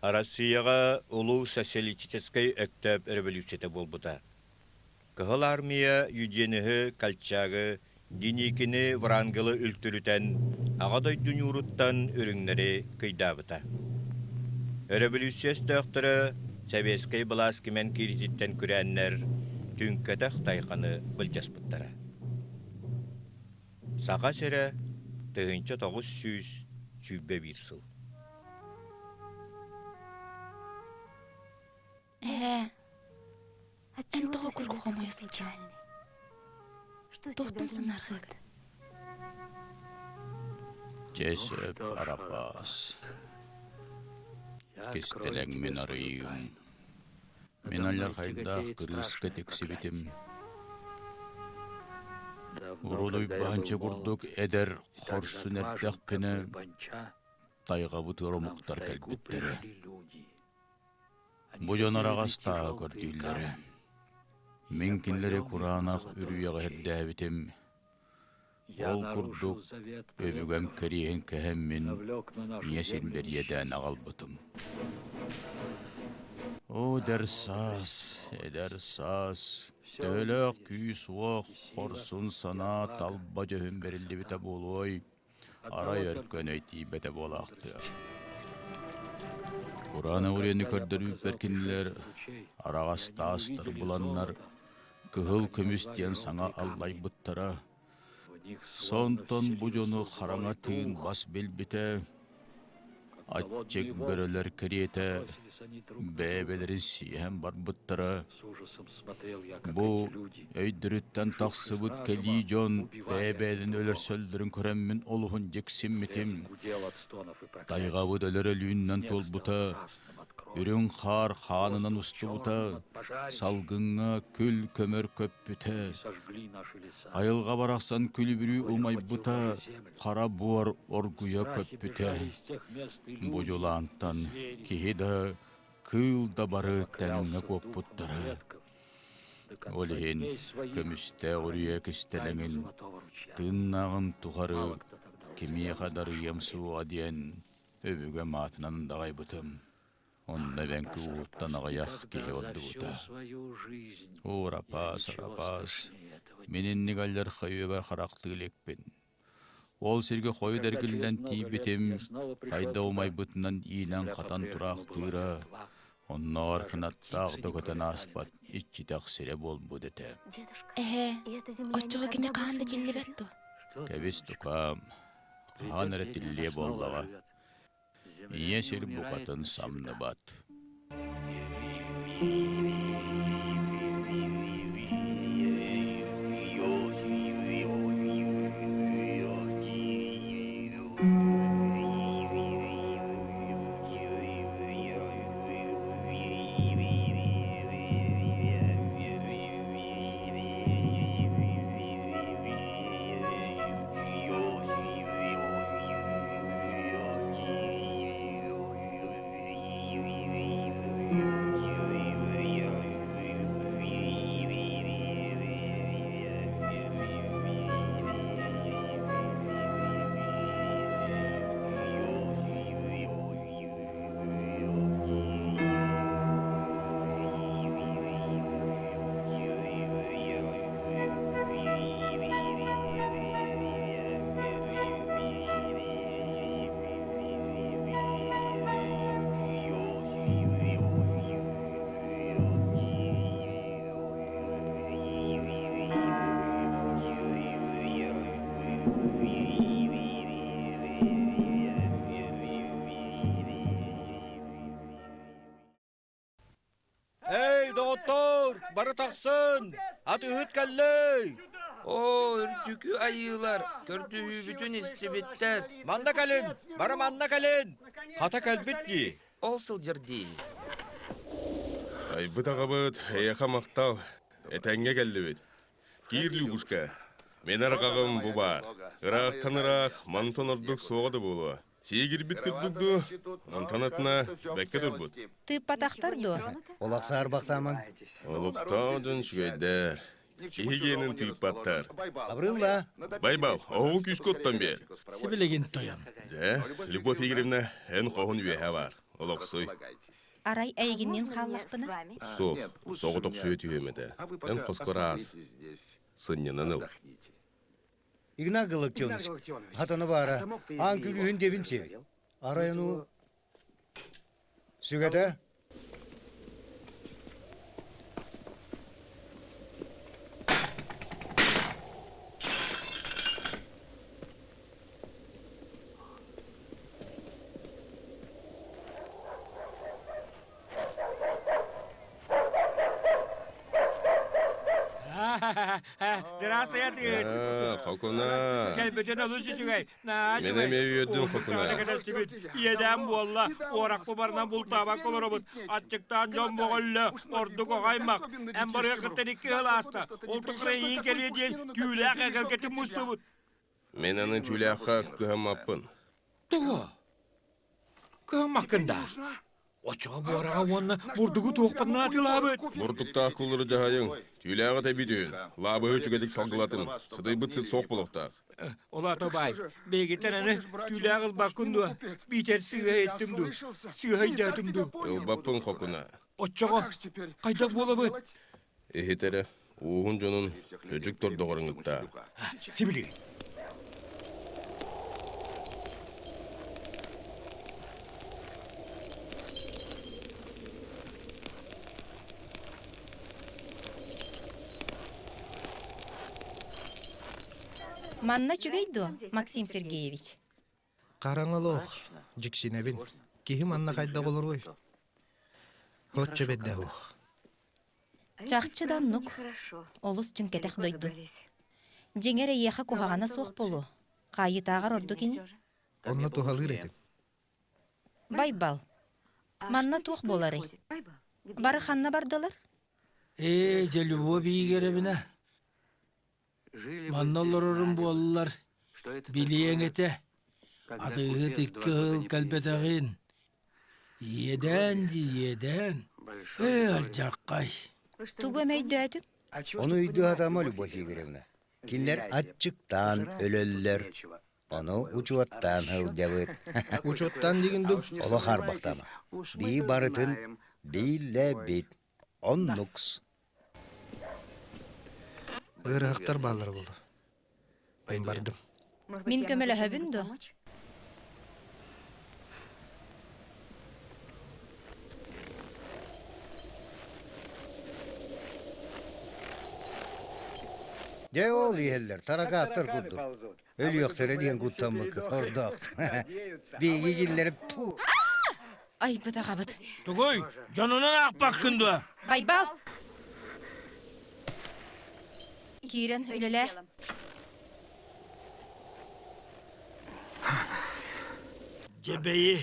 Арассыыйаҕа Улуу Социалистическай Өктөөп өрөбөлүүссүйэтэ буолбута. Кыһыл Аармыйа Юдениһы, Колчагы, Деникини, Врангелы үлтүрүтэн, Аҕа дойду ньууруттан үрүҥнэри кыйдаабыта. Өрөбөлүүссүйэ өстөөхтөрө сэбиэскэй былаас кимэн киириититтэн күрээннэр, түҥкэтэх тайҕаны былдьаспыттара. Саха сирэ 1921 сыл. Эһээ, эн тоҕо куруук хомойо сылдьаҕын? Туохтан санаарҕыыгын? Дьэ сөп, Арапаас. Кистэлэҥмин арыйыым. Мин алдьархайдаах кырыыска тиксибитим. Урут Уйбаанча курдук эдэр, хорсун эрдэхпинэ, тайҕабытыгар омуктар кэлбиттэрэ. Бу дьон араҕас тааһы көрдүүллэрэ. Мин кинилэри кураанах үрүйэҕэ ирдээбитим. Ол курдук өбүгэм кэриэһин кэһэммин ийэ сирбэр иэдээн аҕалбытым. Оо, эдэр саас, эдэр саас, төһөлөөх күүс-уох, хорсун санаа талба дьөһүн бэриллибитэ буолуой? Арай өркөн өй тиийбэтэ буолаахтыа. Кураанах үрүйэни көрдөрүүппэр кинилэр араҕас таастары буланнар, кыһыл көмүс диэн саҥа аллайбыттара. Сонтон бу дьону хараҥа тыын бас билбитэ, аччык бөрөлөр кэриэтэ бэйэ-бэйэлэрин сиэһэн барбыттара. Бу өйдөрүттэн тахсыбыт кэлии дьон бэйэ-бэйэлэрин өлөрсөллөрүн көрөммүн олуһун дьиксиммитим. Тайҕабыт өлөр өлүүннэн туолбута, үрүҥ хаар хаанынан устубута, салгыҥҥа күл-көмөр көппүтэ. Айылҕа барахсан күлүбүрүү умайбыта, хара буор оргуйа көппүтэ. Бу дьулаантан киһи да, кыыл да бары тэҥҥэ куоппуттара. Ол иһин көмүстээх үрүйэ кистэлэҥин тыыннааҕым тухары кимиэхэ дарыйыам суоҕа диэн өбүгэм аатынан даҕайбытым. Онно эбэҥки ууттан аҕыйах киһи ордубута. Оо, рапаас, рапаас, мин инник алдьархай үйэбэр харахтыы иликпин. Ол сиргэ хойут эргиллэн тиийбитим, хайда умайбытынан иинэн-хатан тураахтыыра, оннооҕор кынаттаах да көтөн ааспат иччитэх сирэ буолбут этэ. Эһээ, оччоҕо кини хаһан да тиллибэт дуо? Кэбис, тукаам, хаһан эрэ тиллиэ буоллаҕа. Ийэ сир букатын самныбат. Эй, доҕоттоор, бары тахсын! Атыыһыт кэллэй! Оо, үрдүкү айыылар, көрдөһүүбүтүн истибиттэр. Манна кэлин! Бары манна кэлин! Хата кэлбит дии. Ол сылдьар дии. Айбыт аҕабыт, эйиэхэ махтал. Этэҥҥэ кэллибит. Киир, Любушка. Мин арҕаҕым бу баар. Ыраахтан ыраах, мантан ордук суоҕа да буолуо. Сиигирбит курдук дуу, онтон атына бэккэ турбут. Тыыппатахтар дуо? Олох саарбахтаамаҥ. Олохтоох дьон үчүгэйдэр. Киһи гиэнин тыыппаттар. Абырылла. Байбал, оһоҕу күүскэ оттон биэр. Сибилигин тойон. Дьэ, Любовь Игоревна, эн хоһун үөһэ баар. Олохсуй. Арай эйигинниин хааллахпына? Суох, соҕотохсуйа түһүөм этэ. Эн хоско ыраас. Сынньанан ыл. Игнат Галактионович, хатана баара, аан күлүүһүн диэбин сиэбит. Арай ону сүгэтэ? Здравствуйте. Хокуна. Кэлбитин олус үчүгэй. Наа Мен эмиэ үөрдүм Хокуна. Иэдээн буолла. Уоракпы барынан бултаабакка олоробут. Аччыктаан дьон боҕөллө. Ордук оҕо-аймах. Эн барыга кыттан икки ыал ааста. Ол тухары эйиин кэлиэ диэн түүлээх эгэлгэтин мустубут. Мин аны түүлээххэ кыһаммаппын. Тоҕо? Кыһаммаккын да? Оччоҕо буораҕа уонна бурдугу туохпутунан атыылаабыт. Бурдуктаах куллары дьаһайыҥ, түүлээҕи тэбиитин, лаабыһы үчүгэйдик салгылатын, сытыйбыт сыт суох буолуохтаах. Ол аата баай, бэйигиттэн аны түүлээх ылбаккын дуо? Биитэр сыыһа иттим дуу, сыыһа өйдөөтүм дуу? Ылбаппын хокуна. Оччоҕо хайдах буолабыт? Иһит эрэ, ууһун дьонун өдьүк тордоҕор ыҥыттаа. Сибилигин. Манна үчүгэй дуо, Максим Сергеевич? Хараҥа олох, дьиксинэбин. Киһи манна хайдах олоруой? Оччо бэрдэ суох. Чахчы да оннук. Олус түҥкэтэх дойду. Дьиҥэр эйиэхэ куһаҕана суох буолуо. Хаайыытааҕар ордук ини. Онно туһалыыр этим. Байбал, манна туох буоларый? Бары ханна бардылар? Ээ, дьэ Любовь Игоревна, Манна олорорум буоллар, билиэҥ этэ, атыыһыт икки сыл кэлбэтэҕин. Иэдээн дии иэдээн, ээ алдьархай. Тугу эмэ өйдөөтүҥ? Ону өйдүү сатаама, Любовь Игоревна. Кинилэр аччыктаан өлөллөр. Ону учуоттаан сылдьабыт. Учуоттаан диигин дуу? Олох арбахтама. Бии барытын билэбит. Оннукс. Ыарыһахтар бааллара буолуо. Мин бардым. Мин көмөлөһөбүн дуо? Дьэ ол иһэллэр, таракааттар курдук. Өлүөхтэрэ диэн куттаммыккыт ордоох. Биһиги кинилэри ту Айбыт аҕабыт. Тугуй, дьонунан аахпаккын дуо? Байбал! Киирэн үлэлээ. Дьэ бэйи,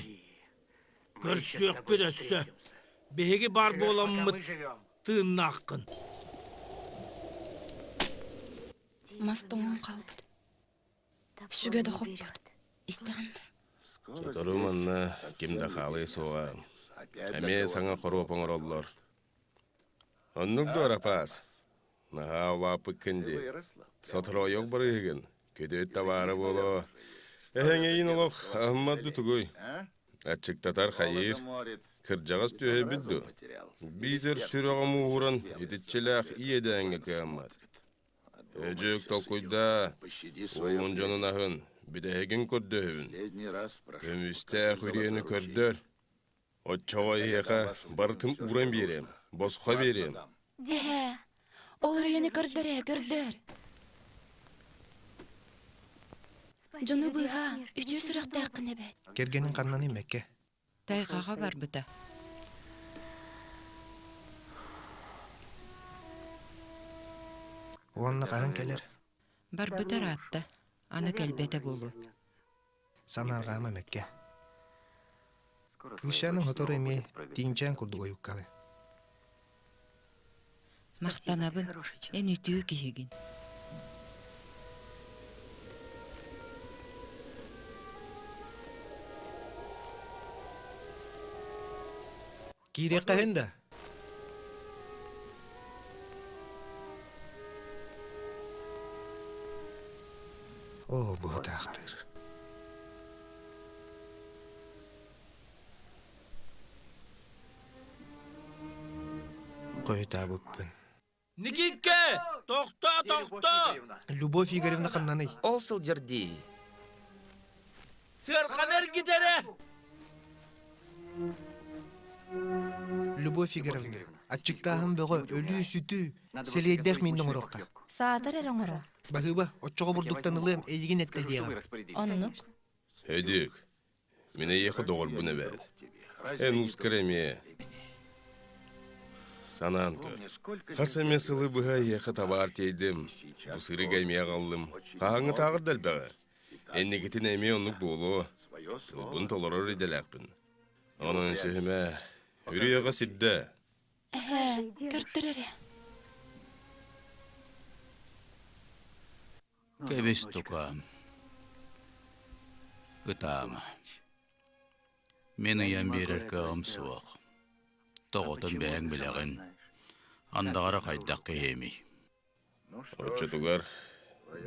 көрсүөхпүт өссө. Биһиги баар буоламмыт тыыннааххын. Мас тоҥон хаалбыт. Сүгэ да хоппот. Истэҕин да. Сотору манна ким да хаалыа суоҕа. Эмиэ саҥа хоруоп оҥороллор. Оннук дуо, Рапаас? Наһаа улааппыккын дии. Сотору ойох барыыһыгын. Күдүт табаара буолуо. Эһэҥэйин олох аһыммат ду тугуй? Аччыктатар хайыыр. Кырдьаҕас түөһэйбит дуу? Биитэр сүрэҕим ууһуран итиччэлээх иэдээҥҥэ кыаммат. Өдьүк толкуйдаа, уун дьонун аһын, бүтэһигин көрдөһөбүн. Көмүстээх үрүйэни көрдөр. Оччоҕо эһиэхэ барытын ууран биэриэм, босхо биэриэм. Эһээ, ол үрүйэни көрдөр ээ, көрдөр. Дьону быыһаа, үтүө сүрэхтээххин эбээт. Кэргэнин ханнан иммэккэ. Тайҕаҕа барбыта. Уонна хаһан кэлэр? Барбыта ыраатта, аны кэлбэтэ буолуо. Санаарҕаама Мэккэ. Кыысчааныҥ сотору эмиэ тииҥчээн курдук ойуккалыы. Махтанабын, эн үтүө киһигин. Киириэххэ иһин да? Оо, быһытаахтыыр. Хойутаабыппын. Никитка! Тохтоо, тохтоо! Любовь Игоревна ханнаный? Ол сылдьар дии. Сыарҕаны эргитэрэ! Любовь Игоревна, аччыктааһын бөҕө, өлүү-сүтүү, сэлиэйдээх миин оҥоруохха. Саатар эрэ оҥорон. Баһыыба, оччоҕо бурдуктан ылыам, эйигин эттэ диэҕим. Оннук. Өдүк, мин эйиэхэ доҕорбун эбээт. Эн уускар эмиэ. Санаан көр. Хас эмэ сылы быһа эйиэхэ табаар тиэйдим, бу сырыыга эмиэ аҕаллым. Хаһааҥҥытааҕар да элбэҕи. Инникитин эмиэ оннук буолуо. Тылбын толорор идэлээхпин. Онон сүһүмэ, үрүйэҕэ сирдэ. Эһээ, көрдөр эрэ. Кэбис тукаам, ытаама. Мин ыйан биэрэр кыаҕым суох. Тоҕотун бэйэҥ билэҕин, андаҕара хайдах киһиэмий? Оччотугар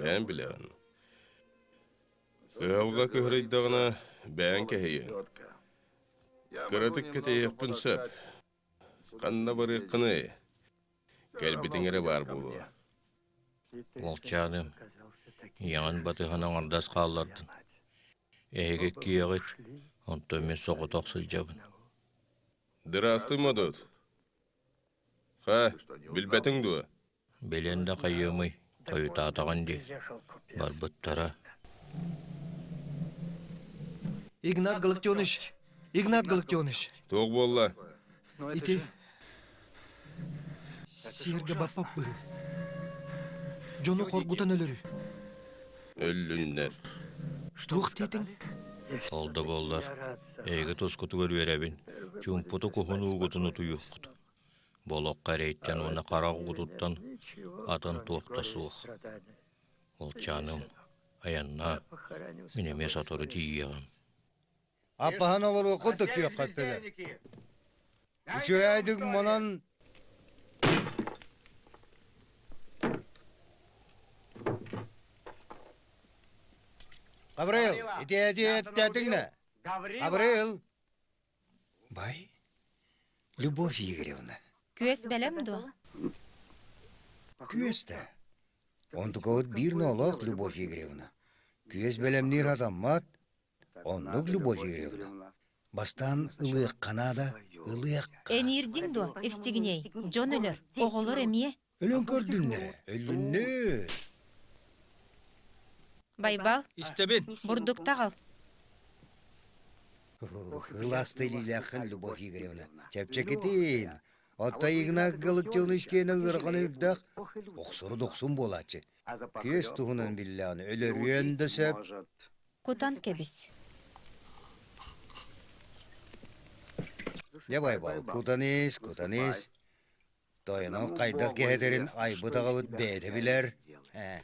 бэйэҥ билэҕин. Кыһалҕа кыһырыйдаҕына бэйэҥ кэһэйиэҥ. Кыратык кэтэһиэхпин сөп. Ханна барыаххыный? Кэлбитиҥ эрэ баар буолуо. Уолчааным, ийэҕин батыһан аҥардас хааллардын. Эһиги иккиэҕит, онтон мин соҕотох сылдьабын. Дыраастый, Модут. Ха, билбэтиҥ дуо? Билэн да хайыамый, хойутаатаҕын дии. Барбыттара. Игнат Галактионович! Игнат Галактионович! Туох буолла? Ити сиэргэ баппап быһыы. Дьону хоргутан өлөрүү. Өллүннэр. Туох диэтиҥ? Ол да буоллар, эһиги тускутугар үөрэбин, чуумпутук уһун уугутун утуйуоххут. Бу олоххо эрэйтэн уонна харах уутуттан атын туох да суох. Уолчааным, айаннаа, мин эмиэ сотору тиийиэҕим. Аппаһан олоруоххут да күөххэ эппэлэр. Үчүгэйдик манан Гаврил, ити эти эттээтиҥ Гаврил! Бай, Любовь Игоревна. Күөс бэлэм дуо? Күөс да. Онтукабыт биир ноолоох Любовь Игоревна. Күөс бэлэмниир хатаммат, Оннук Любовь Игоревна. Бастаан ылыахха наада, ылыахха. Эниирдиҥ дуо, Евстигней? Дьон өлөр, оҕолор эмиэ. Өлөн көрдүннэрэ, өллүннү. Байбал, Истэбин. бурдукта аҕал. Ыласта илиилээххин, Любовь Игоревна. Чэпчэкитин. Оттон Игнат Галактионович киэнэ ыарахан үрдэх, охсору дохсун буолааччы. Күөс туһунан биллэҕинэ өлөрүөн да сөп. Кутан кэбис. Дьэ Байбал, кутан ис, кутан ис. Тойоно хайдах кэһэтэрин айбыт аҕабыт бэйэтэ билэр. Ээ.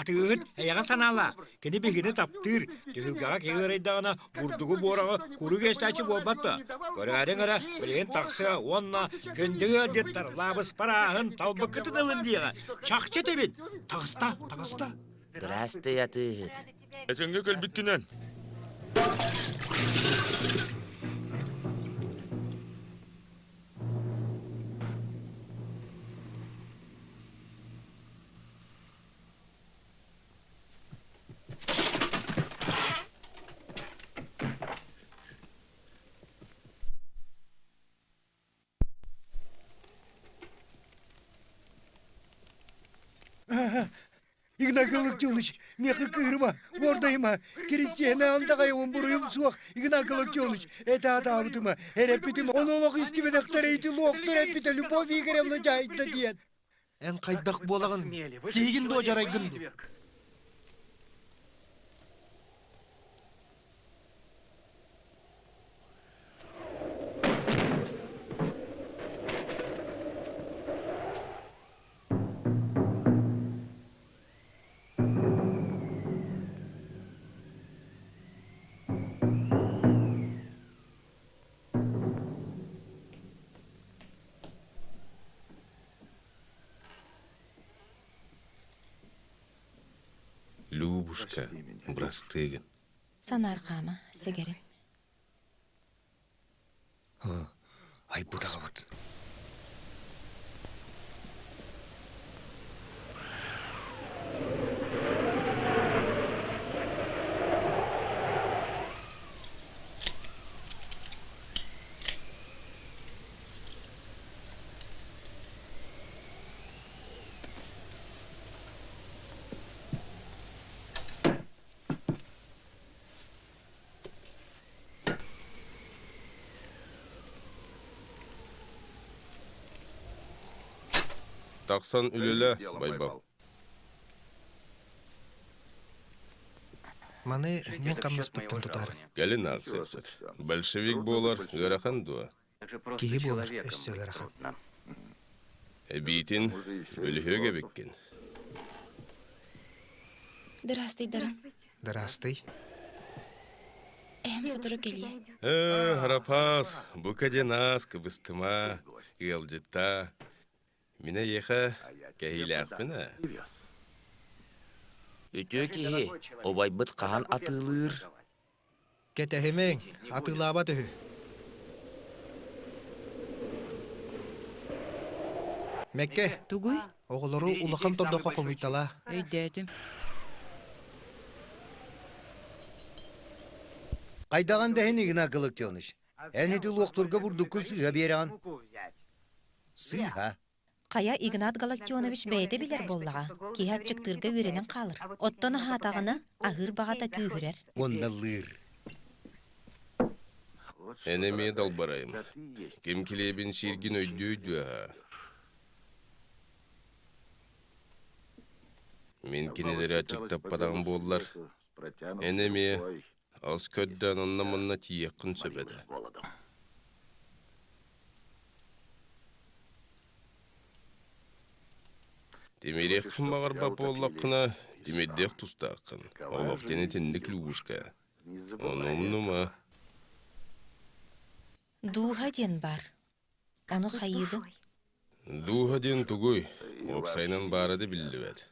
Атыыһыт эйэҕэ санаалаах, кини биһигини таптыыр, түһүлгэҕэ киһи ыарыйдаҕына бурдугу буораҕы куруук иэстээччи буолбат да, көрөөрүҥ эрэ, билигин тахсыа уонна күндү ыалдьыттар лаабыспар ааһын талбыккытын ылын диэҕэ. Чахчы этэбин, таҕыста, таҕыста. Здравствуй, атыыһыт. Этэҥҥэ кэлбиккинэн. Игнат Галактионович, миэхэ кыырыма, уордайыма, Киристиэнэ андаҕайабын буруйум суох, Игнат Галактионович, этэ атаабытыма, эрэппитим, ону олох истибэтэхтэрэ ити луохтур эппитэ Любовь Игоревна дьаһайда диэн. Эн хайдах буолаҕын? Киһигин дуо дьарайгын дуу? Любушка, бырастыы гын. Санаарҕаама, сэгэрим. Айбыт аҕабыт. Тахсан үлэлээ, Байбал. Маны мин хамнаспыттан тутаарым. Кэлин аахсыахпыт. Большевик буолар ыарахан дуо? Киһи буолар өссө ыарахан. Эбиитин өлүһүөк эбиккин. Дыраастыйдара. Дыраастый. Эһэм сотору кэлиэ. Ээ, Арапаас, бука диэн аас кыбыстыма, ыалдьытта. Мин эйиэхэ кэһиилээхпин ээ. Үтүө киһи, убайбыт хаһан атыылыыр? Кэтэһимэҥ, атыылаабат үһү. Мэкке, Тугуй? оҕолору улахан тордоххо хомуйталаа. Өйдөөтүм. Хайдаҕын да иһин Игнат Галактионович, эн ити луохтурга бурдуккун сыыһа биэрэҕин. Сыыһа. Хайа Игнат Галактионович бэйэтэ билэр буоллаҕа, киһи аччыктыырга үөрэнэн хаалар. Оттон аһаатаҕына, аһыыр баҕата күүһүрэр. Уонна лыыр. Эн эмиэ далбарайым. Ким килиэбин сииргин өйдүү-өйдүү аһаа. Мин кинилэри аччыктаппатаҕым буоллар, эн эмиэ ас көрдөөн онно-манна тиийиэххин сөп этэ. Тимириэххин баҕарбат буоллаххына, тимирдиэх тустааххын. Олох диэн итинник Любушка. Ону умнума. Дууһа диэн баар. Ону хайыыбын? Дууһа диэн тугуй? Уопсайынан баара да биллибэт.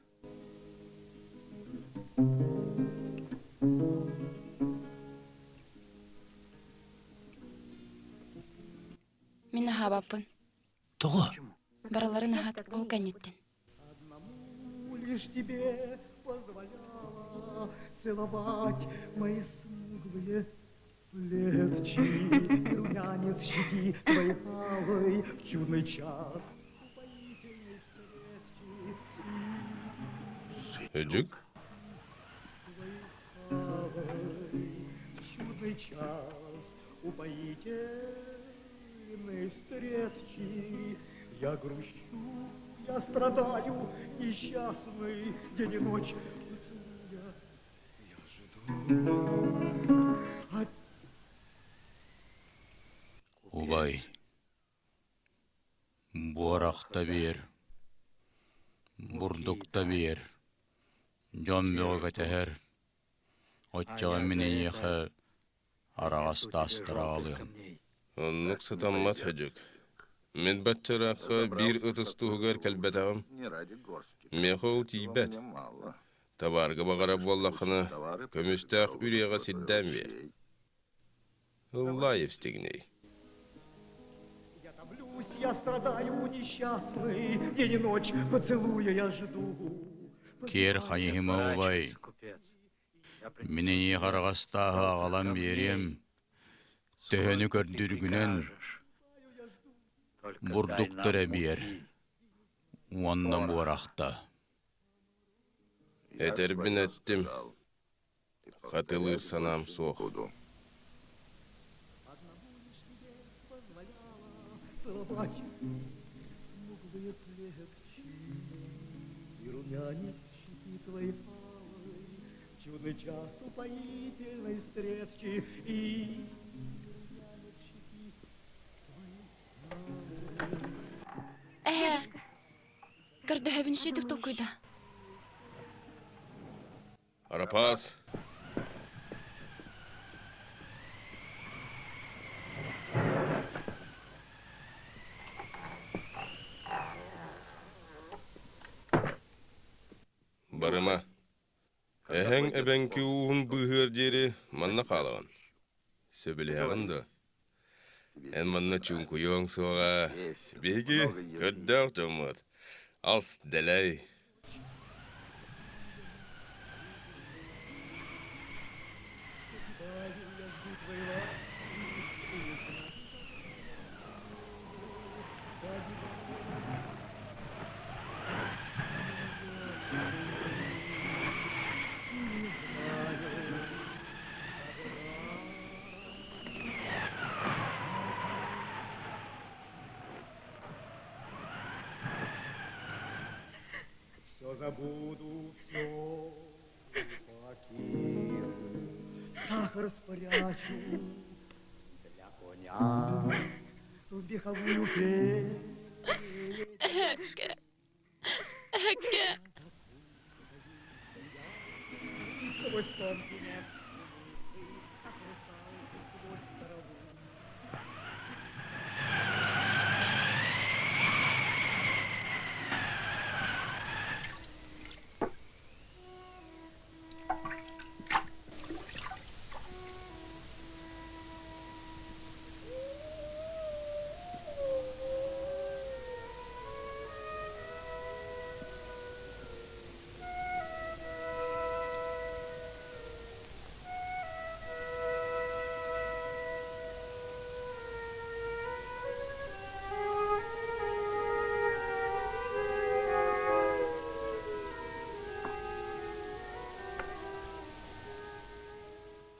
Мин аһаабаппын. Тоҕо? Барыларын аһат, ол кэнниттэн. Лишь тебе позволяла целовать мои смуглые плечи. Румянец щеки твоей алой в чудный час. Өдьүк? В чудный час упоительной встречи Я грущу, я страдаю, несчастный день и ночь поцелуя. Я жду. Убай, буорахта биэр, бурдукта биэр. Дьон бөҕө кэтэһэр, оччоҕо мин эйиэхэ араҕас таастары аҕалыам. Оннук сытаммат Хөдьүк. Мин баччараахха биир ытыс туһугар кэлбэтэҕим. Миэхэ ол тиийбэт. Табаарга баҕарар буоллаххына, көмүстээх үрүйэҕэ сирдээн биэр. Ыллаа Евстигней. Я томлюсь, я страдаю несчастный, день и ночь поцелуя я жду. Киэр хайыһыма убай, мин эйиэхэ араҕастааһы аҕалан биэриэм, төһөнү көрдүүргүнэн бурдуктар эбиэр уонна буорахта. Этэрбин эттим, Хатылыыр санаам суох. Чудный час упоительной встречи и Эһээ, көрдөһөбүн үчүгдүк толкуйда. Арапаас! Барыма. Эһэҥ эбэҥки ууһун быыһыар диэри манна хаалаҕын. Сөбүлэһэҕин дуо? Эн манна чуҥкуйуоҥ суоҕа. Биһиги көрдөөх дьоммут. Ас дэлэй. Все забуду, все покину, Сахар спрячу для коня в беховую печь. Эһэккэ, эһэккэ. Сквозь тонкий мех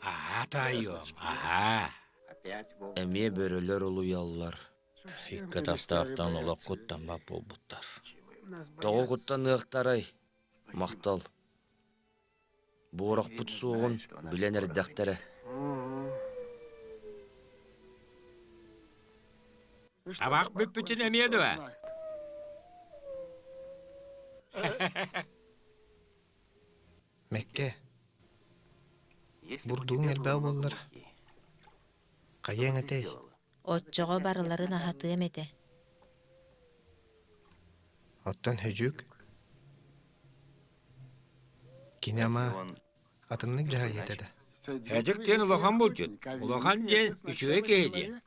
Аһаа, таайыам, аһаа. Эмиэ бөрөлөр улуйаллар. Икки атахтаахтан олох куттаммат буолбуттар. Тоҕо куттаныахтарай? Махтал. Буорахпыт суоҕун билэн эрдэхтэрэ. Табах бүппүтүн эмиэ дуо? Мэккэ, бурдугуҥ элбэҕэ буоллар, хайыаҥ этэй? Оччоҕо барыларын аһатыам этэ. Оттон Хөдьүк? Кини ама атыннык дьаһайыа этэ да? Хөдьүк диэн улахан булчут. Улахан диэн үчүгэй киһи диэн.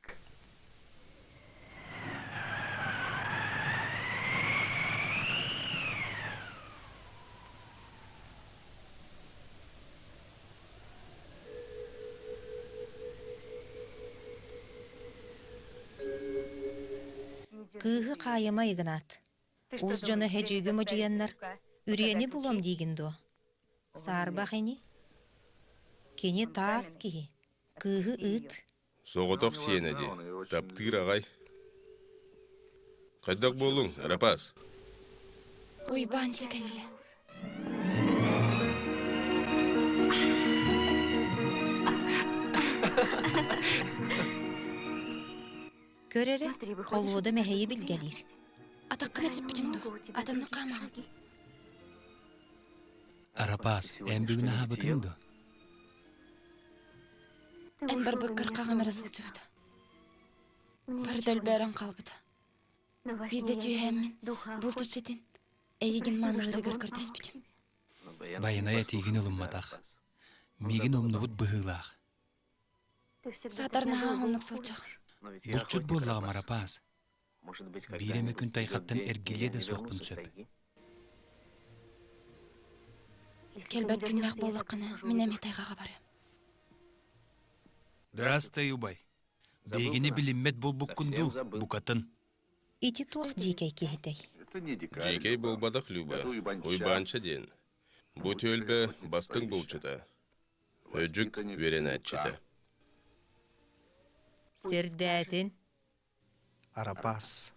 Кыыһы хаайыма Игнат. Уус дьоно һэдьүүгү модьуйаннар, үрүйэни булуом диигин дуо? Саарбах ини. Кини таас киһи, кыыһы ыыт. Соҕотох сиэнэ дии, таптыыр аҕай. Хайдах буоллуҥ, Арапаас? Уйбаанча кэллэ. Көр эрэ, холуода мэһэйи билгэлиир. Атаххын эчиппитим дуо? Атыннык хаамаҕын. Арапаас, эн бүгүн аһаабытыҥ дуо? Эн барбыккар хаҕам эрэ сылдьыбыта. Барыта өлбөөрөн хаалбыта. Биирдэ түөһээммин, булт иччитин эйигин мааныларыгар көрдөспүтүм. Байанай этиигин ылымматах. Миигин умнубут быһыылаах. Саатар наһаа оннук сылдьаҕын. Булчут буоллаҕым Арапаас. Биир эмэ күн тайҕаттан эргиллиэ да суохпун сөп. Кэлбэт күннээх буоллаххына, мин эмиэ тайҕаҕа барыам. Здравствуй, убай. Биһигини билиммэт буолбуккун дуу, букатын. Ити туох дьиикэй киһитэй? Дьиикэй буолбатах Люба, Уйбаанча диэн. Бу түөлбэ бастыҥ булчута, Өдьүк үөрэнээччитэ. Сирдээтин. Арапаас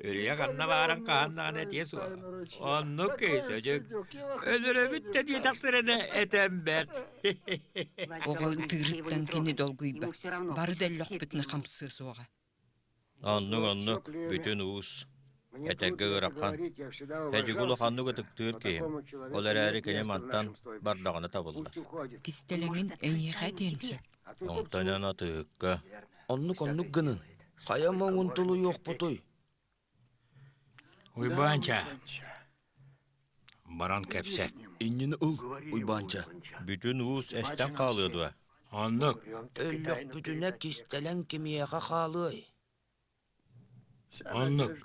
Үрүйэ ханна баарын хаһан даҕаны этиэ суоҕа. Оннук кыыс-өдьүк. Өлөрөбүт да диэтэхтэринэ этэн бэрт. Оҕо ытыырыттан кини долгуйбат, бары да өллөхпүтүнэ хамсыа суоҕа. Оннук-оннук, бүтүн уус, этэргэ ыарахан. Эдьиги улаханнык ытыктыыр киһим, ол эрээри кини мантан бардаҕына табыллар. Кистэлэҥин эйиэхэ этиэн сөп. Онтон эн атыыһыкка Оннук-оннук гынын, хайа муҥун тулуйуохпутуй? Уйбаанча, баран кэпсэт. Иннин ыл, Уйбаанча. Бүтүн уус эстэн хаалыа дуо? Оннук. Өллөхпүтүнэ кистэлэҥ кимиэхэ хаалыай? Оннук.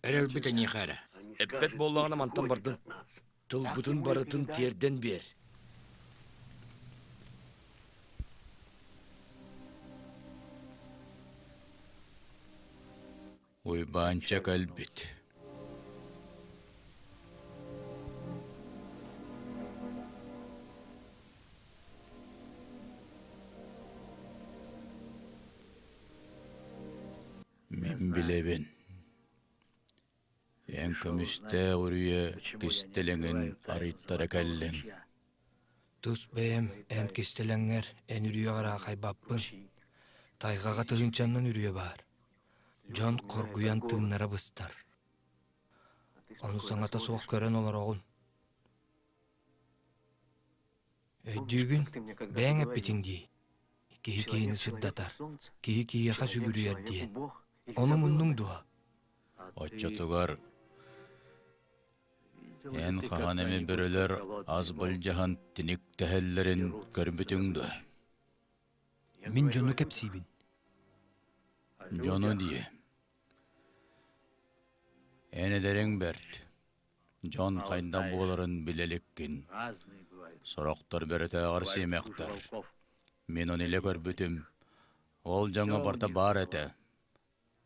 Эрэлбит эйиэхэ эрэ. Эппэт буоллаҕына мантан бардын. Тылбытын барытын тиэрдэн биэр. Уйбаанча кэлбит. Мин билэбин. Эн көмүстээх үрүйэ кистэлэҥин арыйтара кэллиҥ. Тус бэйэм эн кистэлэҥҥэр эн үрүйэҕэр аахайбаппын. Тайҕаҕа тыһыынчаннан үрүйэ баар. Дьон хоргуйан тыыннара быстар. Ону саҥата суох көрөн олороҕун. Өйдүүгүн, бэйэҥ эппитиҥ дии, киһи киһини сырдатар, киһи киһиэхэ сүгүрүйэр диэн. Ону муннуҥ дуо? Оччотугар эн хаһан эмэ бөрөлөр ас былдьаһан тиниктэһэллэрин көрбүтүҥ дуо? Мин дьону кэпсиибин. Дьону дии. Эн эдэриҥ бэрт. Дьон хайдах буоларын билэ иликкин. Сорохтор бөрөтөөҕөр сиэмэхтэр. Мин ону илэ көрбүтүм. Ол дьоҥҥо барыта баар этэ.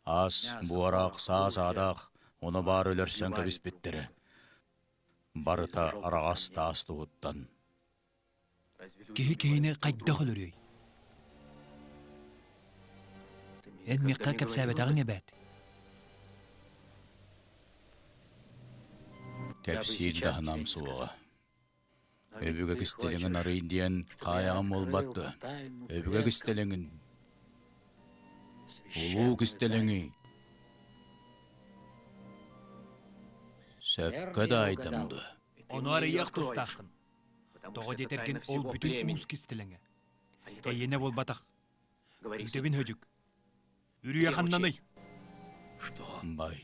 Ас, буораах, саа-саадаах, ону баар өлөрсөн кэбиспиттэрэ. Барыта араҕас таас туһуттан. Киһи киһини хайдах өлөрүөй? Эн миэхэ кэпсээбэтэҕиҥ эбээт. Кэпсиир даһанам суоҕа. Өбүгэ кистэлэҥин арый диэн хаайаҕым буолбат дуо? Өбүгэ кистэлэҥин. Улуу кистэлэҥи. Сөпкө да айдам дуо? Ону арыйыах тустааххын. Тоҕо диэтэргин ол бүтүн уус кистэлэҥэ. Эйиэнэ буолбатах. Күүтэбин Хөдьүк. Үрүйэ ханнаный? Бай,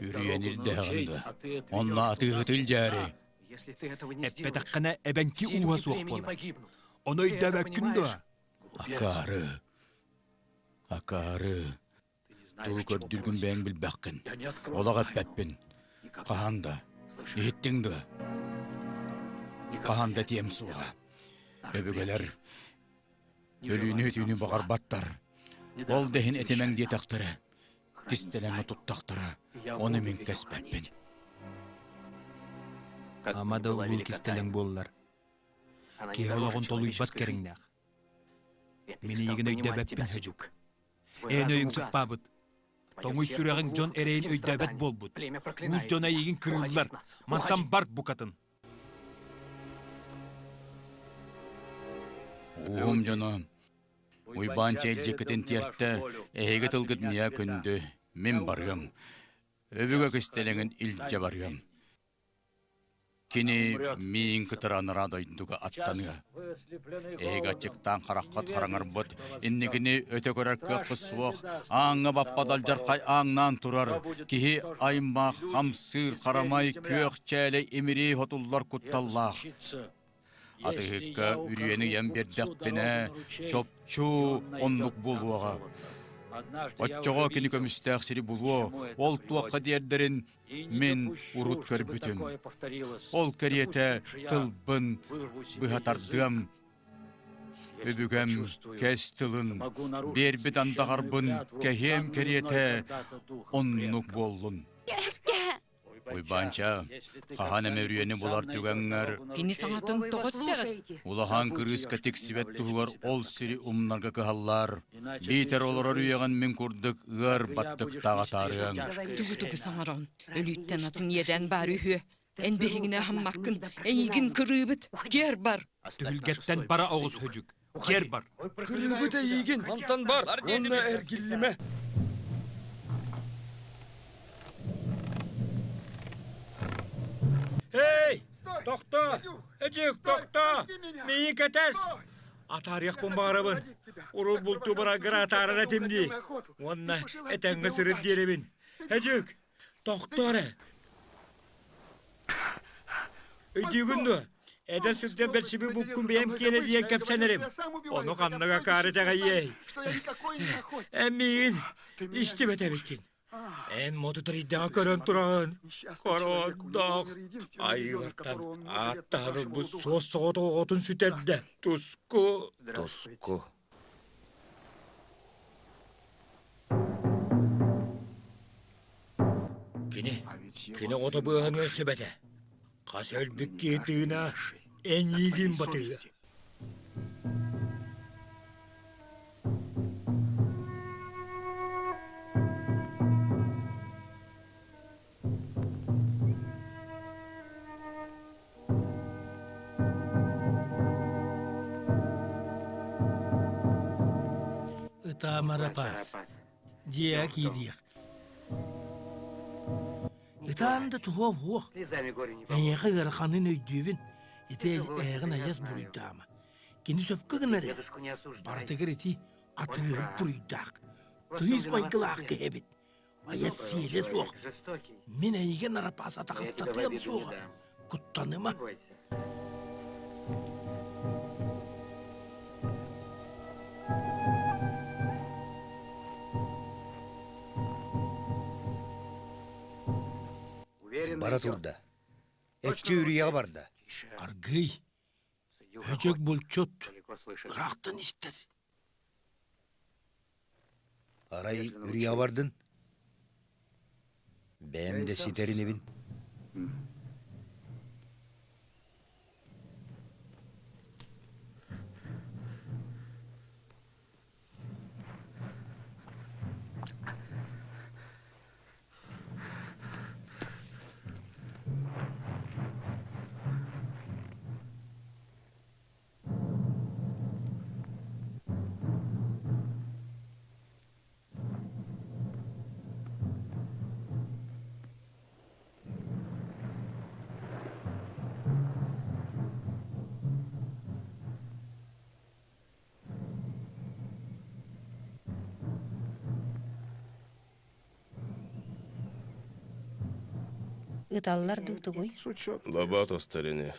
үрүйэни ирдэһэҕин дуо? Онно атыыһыты илдьээри. Эппэтэххинэ эбэҥки ууһа суох буолар. Ону өйдөөбөккүн дуо? Акаары. Акаары. Тугу көрдүүргүн бэйэҥ билбэххин. Олох эппэппин. Хаһан да. Иһиттиҥ дуо? Хаһан да этиэм суоҕа. Өбүгэлэр өлүүнү-өтүүнү баҕарбаттар. Ол да иһин этимэҥ диэтэхтэрэ. Кистэлэҥҥэ туттахтара. Ону мин кэспэппин. Ама да улуу кистэлэҥ буоллар. Киһи олоҕун толуйбат кэриҥнээх. Мин эйигин өйдөөбөппүн Хөдьүк. Эн өйүҥ сыппаабыт. Тоҥуй сүрэҕиҥ дьон эрэйин өйдөөбөт буолбут. Уус дьоно эйигин кырыыллар. Мантан бар букатын. Ууһум дьоно, Уйбаан чэйдьиккитин тиэртэ, эһиги тылгыт миэхэ күндү, мин барыам. Өбүгэ кистэлэҥин илдьэ барыам. Кини миин кытары анараа дойдуга аттаныа. Эһиги аччыктаан хараххыт хараҥарбыт, инникини өтө көрөр кыаххыт суох, ааҥҥа баппат алдьархай ааҥнаан турар, киһи аймах, хамсыыр, харамай, күөх чээлэй имирии хотуллар кутталлаах. Атыыһыкка үрүйэни ыйан биэрдэхпинэ, чопчу оннук буолуоҕа. Оччоҕо кини көмүстээх сири булуо, ол туохха диэрдэрин мин урут көрбүтүм. Ол кэриэтэ тылбын быһа тардыам, өбүгэм кэс тылын, биэрбит андаҕарбын кэһиэм кэриэтэ оннук буоллун. Уйбаанча, хаһан эмэ үрүйэни булар түгэҥҥэр Кини саҥатын тоҕо истэҕит? Улахан кырыыска тиксибэт туһугар ол сири умнарга кыһаллар. Биитэр олорор үйэҕин мин курдук ыар баттыктаах атаарыаҥ. Тугу-тугу саҥараҕын? Өлүүттэн атын иэдээн баар үһүө. Эн биһигини аһыммаккын, эйигин кырыыбыт, киэр бар! Түһүлгэттэн бара оҕус Хөдьүк, киэр бар! Кырыыбыт эйиигин, мантан бар, уонна эргиллимэ! Эй, тохтоо! Эдьик, тохтоо! Миигин кэтэс! Атаарыахпын баҕарабын. Урут бултуу бараргар атаарар этим дии. Уонна этэҥҥэ сырыт диэрэбин. Эдьик, тохтоо эрэ. Өйдүүгүн дуо? Эдэр сылдьан бэрсибит буккун бэйэм киэнэ диэн кэпсэнэрим. Ону ханнык акаары итэҕэйиэй? Эн миигин истибэт эбиккин. Эн мотутарыйдаҕа көрөн тураҕын. Хороонноох айыылартан ааттаһан ылбыт суос соҕотох оҕотун сүтэрдэ. Туску. Туску. Кини, кини оҕото быыһаныан сөп этэ. Хас өлбүт киһи тыына эйиигин батыһыа. Ытаамара паас, дьиэҕэ киириэх. Ытаан да туһуо уох. Эйиэхэ ыараханын өйдүүбүн, ити эһэҕин айас буруйдаама. Кини сөпкө гынар ээ. Барытыгар ити атыыһыт буруйдаах. Тыйыс майгылаах киһи эбит. Айас сиэлэ суох. Мин эйигин арапаас атаҕастатыам суоҕа. Куттаныма. Бара турда. Экчи үрүйэҕэ барда. Аргыый, Өдьөк булчут, ыраахтан истэр. Арай үрүйэҕэ бардын? Бэйэм да ситэр инибин. Ыталлар дуу тугуй? Лаба тостор ини.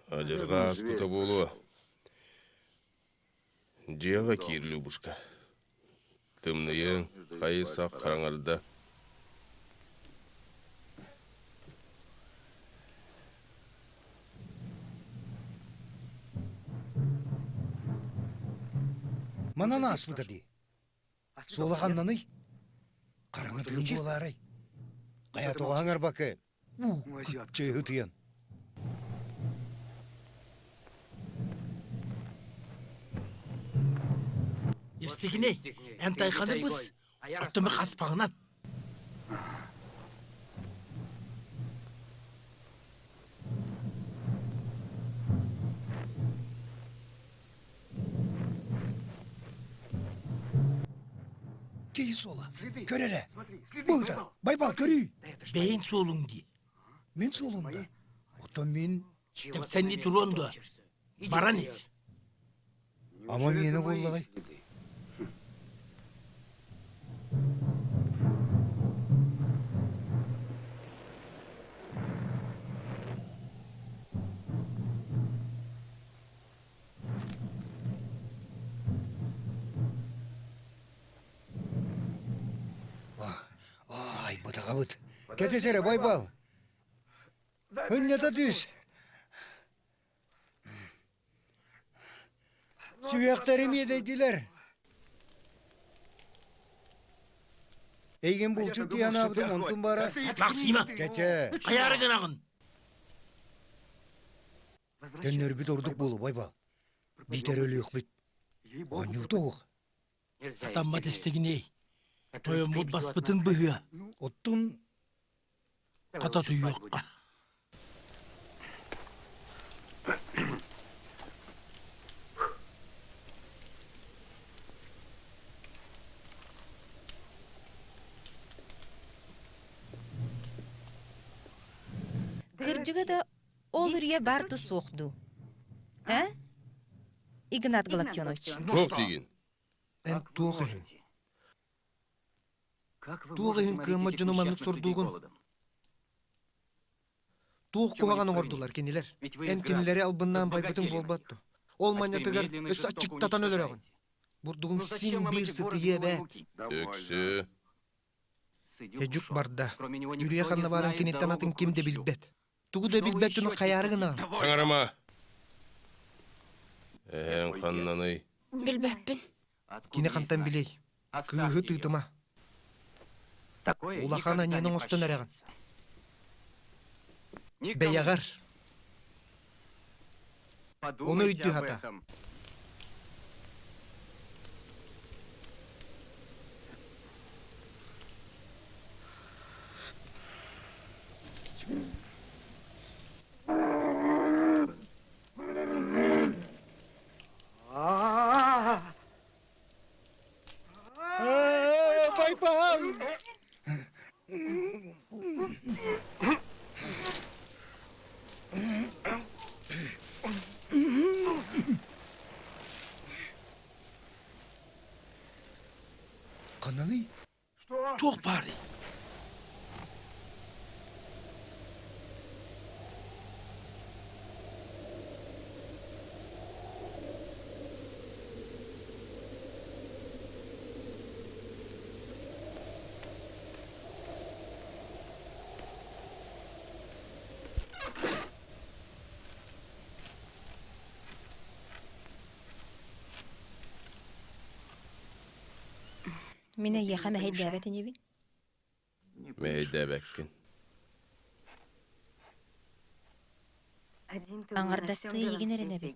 Адьырҕа ааспыта буолуо. Дьиэҕэ киир, Любушка. Тымныйыҥ, хайы-сах хараҥарда. Манан ааспыта дии. Суола ханнаный? Хараҥа тыын буолаарай? Хайа тоҕо аҥарбакы? Уу, кыччыы ытыйан. Евстигней, эн тайханы быс, оттон хаспаҕынан. Киһи суола. Көр эрэ. Быыта, Байбал, көрүүй. Бэйэҥ суолуҥ дии. Мин суолум да. Оттон мин Тэпсэнни туруон дуо? Баран ис. Ама миэнэ буоллаҕай? Айбатаҕабыт. Кэтэс эрэ, Байбал. Ынньата түс. Сүһүөхтэрим иэдэйдилэр. Эйигин булчут дии санаабытым, онтум баара. Максима! Чэ-чэ. Хайаары гынаҕын? Төннөрбүт ордук буолуо, Байбал. Биитэр өлүөхпүт. Оонньуута уох. Сатаммат истигиний. Тойоммут баспытын быһыа. Оттун Хата утуйуохха. Кырдьыга да, ол үрүйэ баар да суох дуу? Э? Игнат Галактионович. Туох диигин? Эн туох иһин? Туох иһин кыаммат дьону маннык сордуугун? Туох куһаҕан оҥордулар кинилэр? Эн кинилэри албыннаан байбытыҥ буолбат дуо? Ол манньатыгар өссө аччыктатан өлөрөҕүн. Бурдугуҥ син биир сытыйыа эбээт. Өксө. Эдьүк барда. Үрүйэ ханна баарын киниттэн атын ким да билбэт. Тугу да билбэт дьону хайаары гынаҕын? Саҥарыма! Эһэҥ ханнаный? Билбэппин. Кини хантан билиэй? Кыыһы тыытыма. Улахан аньыыны оҥостон эрэҕин. Бэйэҕэр. Ону өйдүү сатаа. Байбал! Ханнаный? Туох баарый? Мин эйиэхэ мэһэйдээбэт инибин. Мэһэйдээбэккин. Аҥардастыы эйигин эрэнэбин.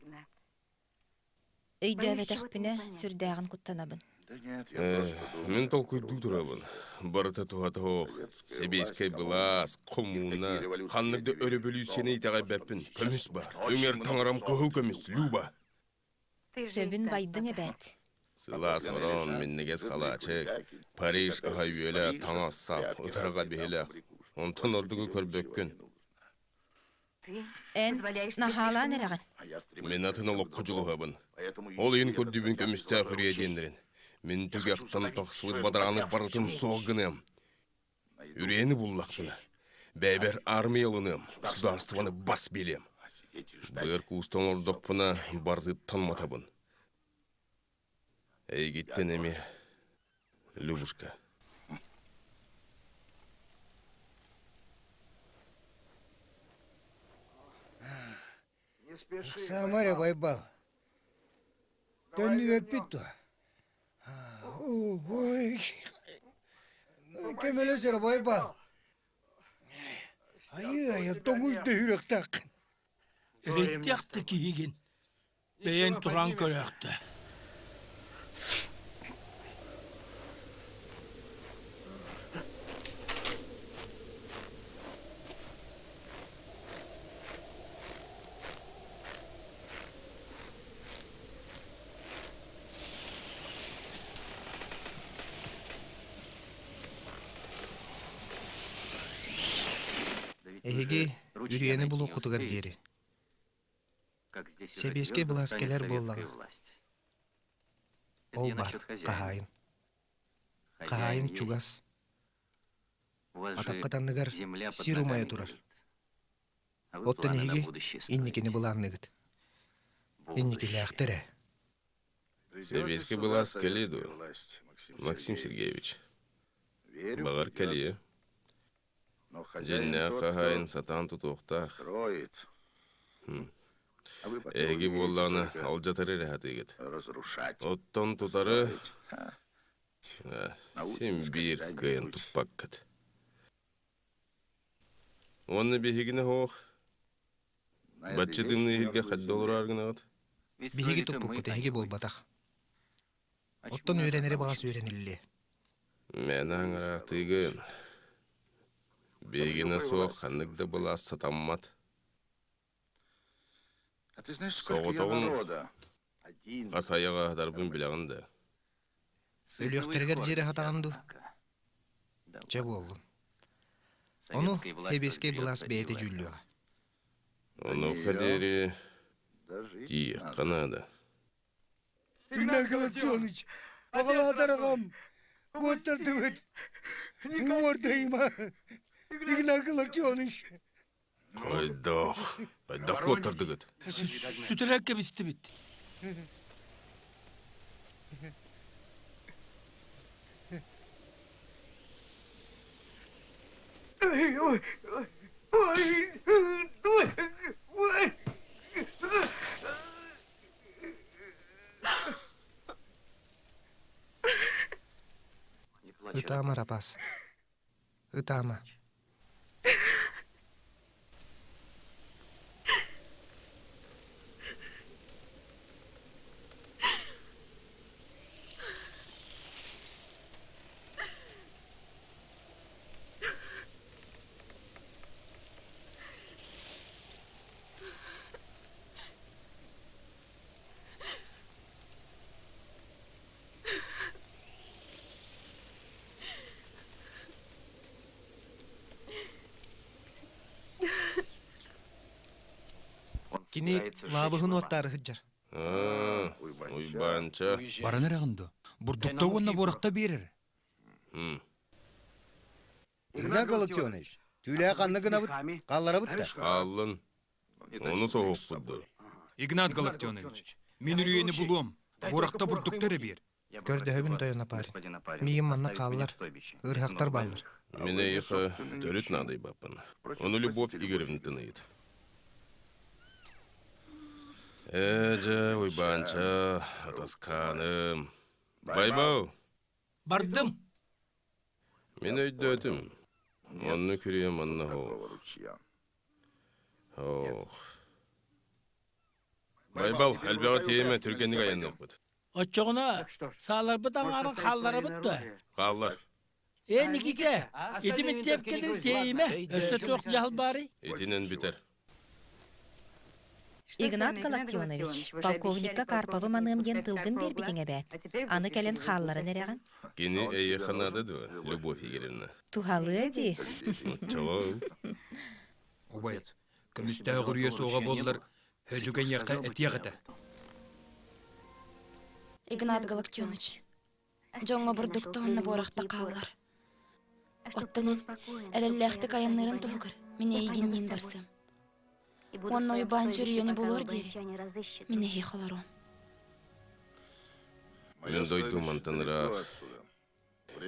Өйдөөбөтөхпүнэ, сүрдээҕин куттанабын. Мин толкуйдуу турабын. Барыта туһата суох. Сэбиэскэй былаас, коммуна, ханнык да өрөбөлүүссүйэни итэҕэйбэппин. Көмүс баар. Үҥэр таҥарам кыһыл көмүс, Люба. Сөбүн байдыҥ эбээт. Сылаас орон, минньигэс халаачык, Париж аһа-үөлэ, таҥас-сап, ытарҕа биһилэх. Онтон ордугу көрбөккүн. Эн наһаалаан эрэҕин. Мин атын олоххо дьулуһабын. Ол иһин көрдүүбүн көмүстээх үрүйэ диэннэрин. Мин түгэхтэн тахсыбыт бадарааны барытын суох гыныам. Үрүйэни буллахпына, бэйэбэр армия ылыныам, судаарыстыбаны бас билиэм. Быар куустан олордохпуна, барытыттан матабын. Эйигиттэн эмиэ, Любушка. Ыксаама эрэ, Байбал. Төннүбэппит дуо? Ой, көмөлөс эрэ, Байбал. Айыы-айа, тоҥуйда сүрэхтээххин. Эрэйдээх да киһигин. Бэйэҥ туран көрөөхтө. Эһиги Үрүйэни булуоххутугар диэри. Сэбиэскэй былаас кэлэр буоллаҕа. Ол баар, хаһаайын. Хаһаайын чугас. Атаххыт анныгар сир умайа турар. Оттон эһиги инникини былаанныгыт. Инникилээхтэр ээ. Сэбиэскэй былаас кэлиэ дуо, Максим Сергеевич? Баҕар кэлиэ. Дьиҥнээх хаһаайын сатаан тутуохтаах. Эһиги буоллаҕына алдьатары эрэ сатыыгыт. Оттон тутары син биир кыайан туппаккыт. Уонна биһигини оһох бачча тымныы иһиргэ хайда олороор гынаҕыт? Биһиги туппуппут эһиги буолбатах. Оттон үөрэнэри баҕас үөрэниллиэ. Мээнэ аҥараахтыыгын. Биһигинэ суох ханнык да былаас сатаммат. Соҕотоҕун хас айаҕа аһатарбын билэҕин да? Өлүөхтэригэр диэри аһатаҕын дуу? Чэ буоллун. Ону сэбиэскэй былаас бэйэтэ дьүүллүөҕэ. Онуоха диэри тиийиэххэ наада. Игнат Галактионович, аҕалаатар аҕам, куоттардыбыт. Уордайыма. Игнат Галактионович. Хайдах? Хайдах куоттардыгыт? Сүтэрэн кэбистибит. Ытаама, Рапас. Ытаама. Кини лаабыһын уоттаары сылдьар. Уйбаанча. Баран эрэҕин дуо? Бурдукта уонна буорахта биэрэр. Игнат Галактионович, түүлээх ханна гынабыт? Хаалларабыт да? Хааллын. Ону соһуппут дуо? Игнат Галактионович, мин үрүйэни булуом. Буорахта бурдукта эрэ биэр. Көрдөһөбүн тойон Апарин. Миигин манна хааллар, ыарыһахтар бааллар. Мин эйиэхэ төрүт наадыйбаппын. Ону Любовь Игоревнатын ыйыт. Ээ, дьэ, Уйбаанча, атаскааным. Байбал! Бардым. Мин өйдөөтүм. Онно күрүө манна оһох. Ох. Байбал, элбэҕи тиэйимэ, түргэнник айанныахпыт. Оччоҕуна сааларбыт аҥаарын хаалларабыт дуо? Хааллар. Ээ, Никита, ити миттиэпкэлэри тиэйимэ, өссө туох дьаһал баарый? Итинэн бүтэр. Игнат Галактионович, полковникка Карповы маныам диэн тылгын биэрбитиҥ эбээт. Аны кэлэн хаалларан эрэҕин. Кини эйиэхэ наада дуо, Любовь Игоревна? Туһалыа дии. Оччоҕо ыл. Убай, көмүстээх үрүйэ суоҕа буоллар, Һөдьүкэйиэххэ этиэх этэ. Игнат Галактионович, дьоҥҥо бурдукта уонна буорахта хааллар. Оттон эн эрэллээхтик айанныырын туһугар мин эйигинниин барсыам. Уонна Уйбаанча үрүйэни булуор диэри мин эһиэхэ олоруом. Мин дойдум мантан ыраах.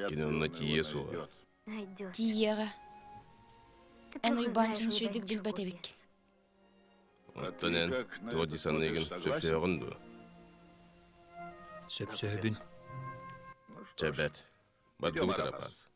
Кини онно тиийиэ суоҕа. Тиийиэҕэ. Эн Уйбаанчаны үчүгэйдик билбэт эбиккин. Оттон эн туох дии саныыгын, сөпсөһөҕүн дуо? Сөпсөһөбүн. Чэ бэт. Бардыбыт Арапаас.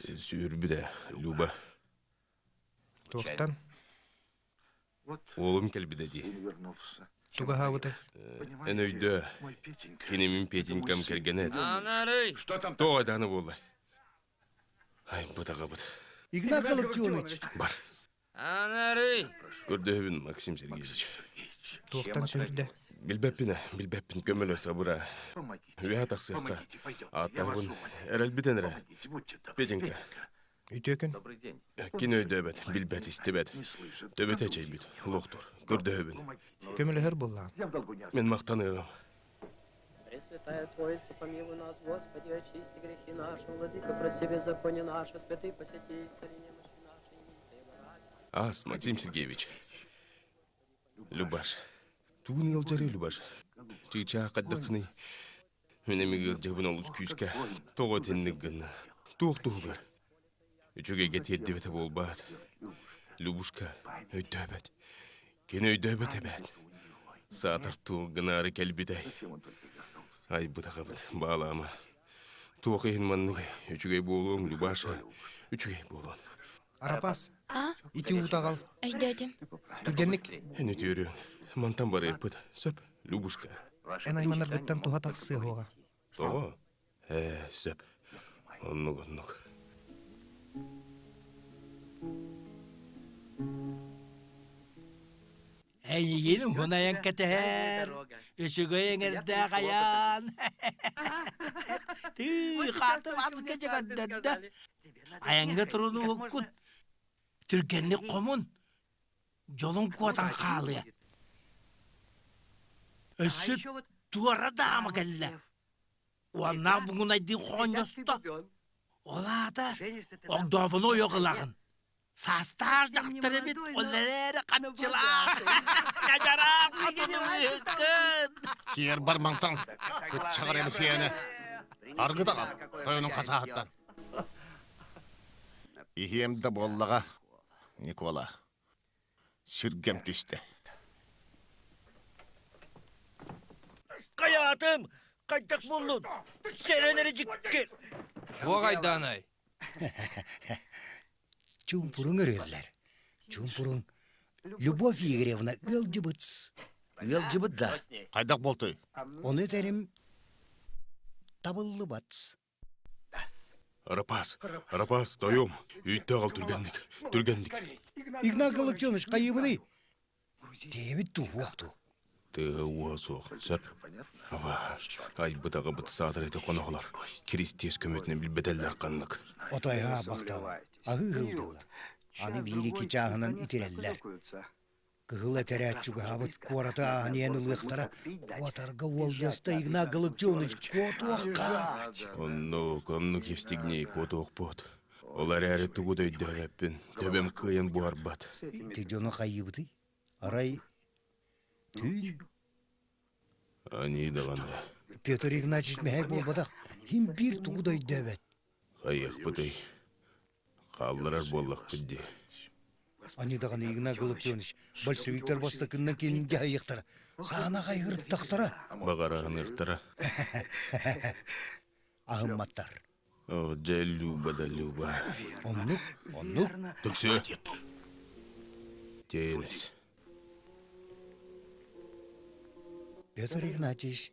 Сүүрбүтэ, Люба. Туохтан? Уолум кэлбитэ дии. Тугаһаабытай? Эн өйдөө, кини мин Петенькам кэргэнэ этэ. Тоҕо даҕаны буолла? Айбыт аҕабыт. Игнат Галактионович. Бар. Анарый! Көрдөһөбүн, Максим Сергеевич. Туохтан сүһүрдэ? Билбэппин ээ, билбэппин, көмөлө сабыра. Үөһэ тахсыахха. Ааттаабын эрэлбитин эрэ. Петенька. Үтүө күн. Кини өйдөөбөт, билбэт, истибэт. Төбөтө эчэйбит, лохтор. Көрдөһөбүн. Көмөлөһөр буоллаҕын. Мин махтаныаҕым. Пресвятая Троица, помилуй нас, Господи, очисти грехи наши, Владыка, прости беззаконие наше, святый посети, исцели немощи наши, имени Твоего ради. Аас, Максим Сергеевич. Любаш. Тугун ыалдьарый, Любаш? Чыычаах хайдаххыный? Мин эмиэ ыалдьабын олус күүскэ. Тоҕо итинник гынна? Туох туһугар? Үчүгэйгэ тиэрдибэтэ буолбаат. Любушка өйдөөбөт. Кини өйдөөбөт эбээт. Саатар туох гынаары кэлбитэй? Айбыт аҕабыт, баалаама. Туох иһин маннык үчүгэй буолуоҥ, Любаша, үчүгэй буолуон. Арапаас, ити уутаҕал. Өйдөөтүм. Түргэнник. Эн үтүөрүөҥ. Мантан барыахпыт. Сөп, Любушка. Эн айманаргыттан туһа тахсыа суоҕа. Тоҕо? Ээ, сөп. Оннук, оннук. Эйигин уһун айан кэтэһэр, үчүгэй эҥэрдээх айаан. Тыы, хаартым аска дьэ көрдөрдө. Айаҥҥа турунуһуккун, түргэнник хомун, дьолуҥ куотан хаалыа. Өссө туора даама кэллэ. Уоннаах бугунайдыы хоонньосто. Ол аата огдообуну ойох ылаҕын. Саастаах дьахтар эбит, ол эрээри хаччылаах. Ньадьараах хотунулыыккын. Киэр бар мантан, кыччаҕар эмисиэни. Аргы даҕал, тойонун хасааһыттан. Иһиэм да буоллаҕа, Никола. Сүргэм түстэ. Хайаатым? Хайдах буоллун? Сэрэн эрэ дьиккир. Туох айдаанай? Чуумпуруҥ өрүөллэр. Чуумпуруҥ. Любовь Игоревна ыалдьыбыт. Ыалдьыбыт да? Хайдах буолтуй? Ону этэрим табыллыбат. Арапаас, Арапаас, тойом, үүттэ аҕал түргэнник, түргэнник. Игнат Галактионович, хайыыбыный? Диэбит дуу, дуу? Тыа уоһа суох, сөп. Аба, айбыт аҕабыт саатар ити хоноһолор, Киристиэс көмөтүнэн билбэтэллэр ханнык. Отойга бахтаала, аһыы ыһылдылар. Аны биир-ики чааһынан итирэллэр. Кыһыл этэрээт чугаһаабыт куораты ааһан иһэн ылыахтара, куотарга уолдьаста Игнат Галактионович куотуохха! Оннук, оннук Евстигней куотуохпут. Ол эрээри тугу да өйдөөбөппүн, төбөм кыайан буһарбат. Ити дьону хайыыбытый? Арай түүн? Аньыы даҕаны. Петр Игнатьевич мэһэй буолбатах, иһин биир тугу да өйдөөбөт. Хайыахпытый? Хаалларар буоллахпыт дии. Ани даҕаны Игнат Галактионович большевиктар бастакыннан кинини дьаһайыахтара, саана хайгырыттахтара. Баҕараһыныахтара. Аһымматтар. О, дьэ, Люба да Люба. Оннук, оннук. Түксү. Тиэнэс. Петр Игнатьевич.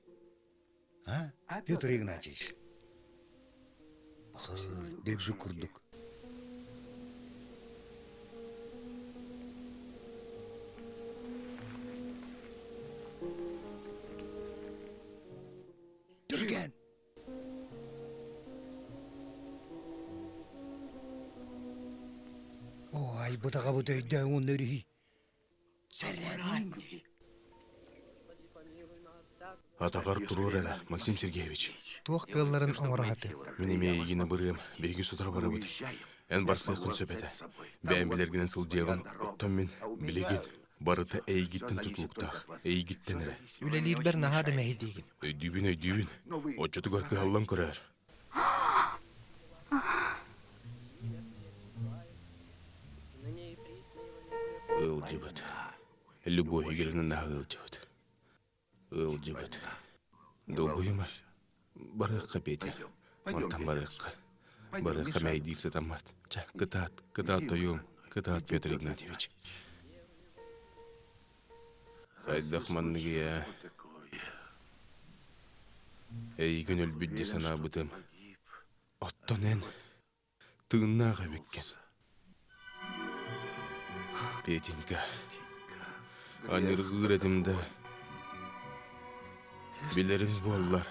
А, Петр Игнатьевич? Дөйбү курдук. Түргэн! Оо, айбыт аҕабыт өйдөөн уонна өрүһүй. Сэрэниҥ! Атаҕар туруор эрэ, Максим Сергеевич. Туох кыалларын оҥоро сатыам. Мин эмиэ эйигин абырыам, биһиги сотору барабыт. Эн барсыаххын сөп этэ. Бэйэм билэргинэн сылдьыаҕын, оттон мин, билигин, барыта эйигиттэн тутулуктаах, эйигиттэн эрэ. Үлэлиирбэр наһаа да мэһэйдиигин. Өйдүүбүн, өйдүүбүн. Оччотугар кыһаллан көрөөр. Ыалдьыбыт. Любовь Игоревна наһаа ыалдьыбыт. Ыалдьыбыт. Долгуйума. Барыахха, Петя. Мантан барыахха. Барыахха мэйдиир сатаммат. Чэ, кытаат, кытаат тойуом, кытаат Петр Игнатьевич. Хайдах манныгый ээ? Эйигин өлбүт дии санаабытым. Оттон эн тыыннаах эбиккин. Петенька, аньырҕыыр этим да, билэриҥ буоллар,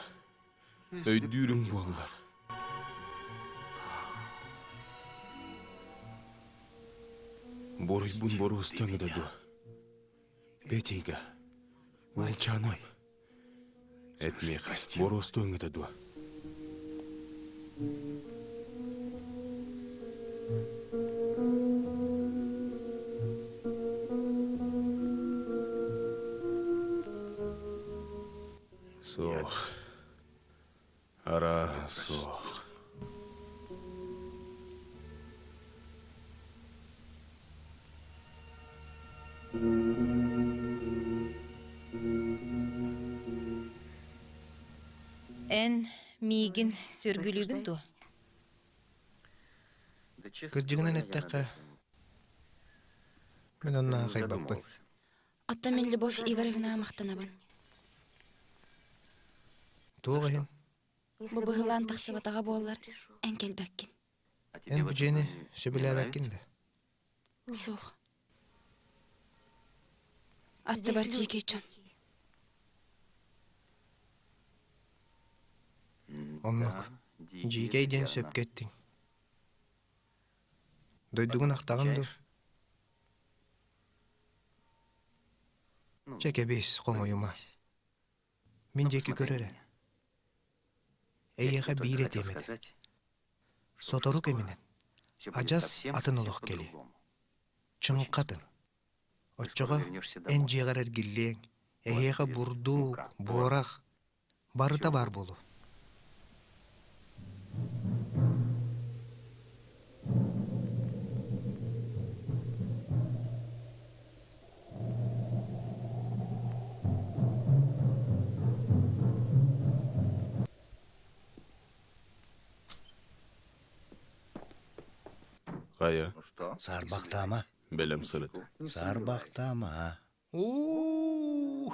өйдүүрүҥ буоллар. Буруйбун боруостаҥ да дуо? Петенька, уолчааным, эт миэхэ, боруостуоҥ этэ дуо? Суох. Арааһа суох. Эн миигин сүөргүлүүгүн дуо? Кырдьыгынан эттэххэ, мин онно аахайбаппын. Оттон мин Любовь Игоревнаҕа махтанабын. Туох иһин? Бу быһылаан тахсыбатаҕа буоллар, эн кэлбэккин. Эн бу дьиэни сөбүлээбэккин да? Суох. Аттыбар дьиикэй дьон. Оннук. Дьиикэй диэн сөпкө эттиҥ. Дойдугун ахтаҕын дуо? Чэ кэбиис, хомойума. Мин диэки көр эрэ. Эйиэхэ биир этиэм этэ. Сотору кэминэн адьас атын олох кэлиэ. Чыҥхатын. Оччоҕо эн дьиэҕэр эргиллиэҥ, эһиэхэ бурдук, буорах барыта баар буолуо. Хайа? Саарбахтаама. Бэлэм сырыт. Саарбахтаама. У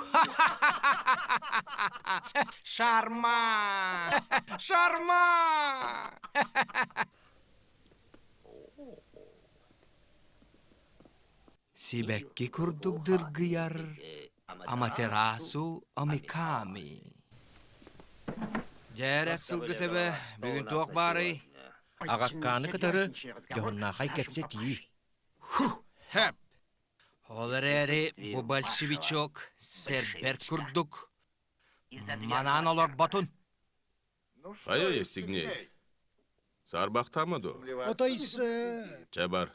Шарма! Шарма! Сибэкки курдук дыргыйар Аматерасу Омиками. Дьээрэ сылгы төбө бүгүн туох баарый? Аҕаккааны кытары дьоһуннаахай кэпсэтии. Хэп! Ол эрээри бу большевичок сэрбэр курдук манаан олорботун. Хайа Евстигней? Саарбахтаама дуо? Отойс... Чэ бар.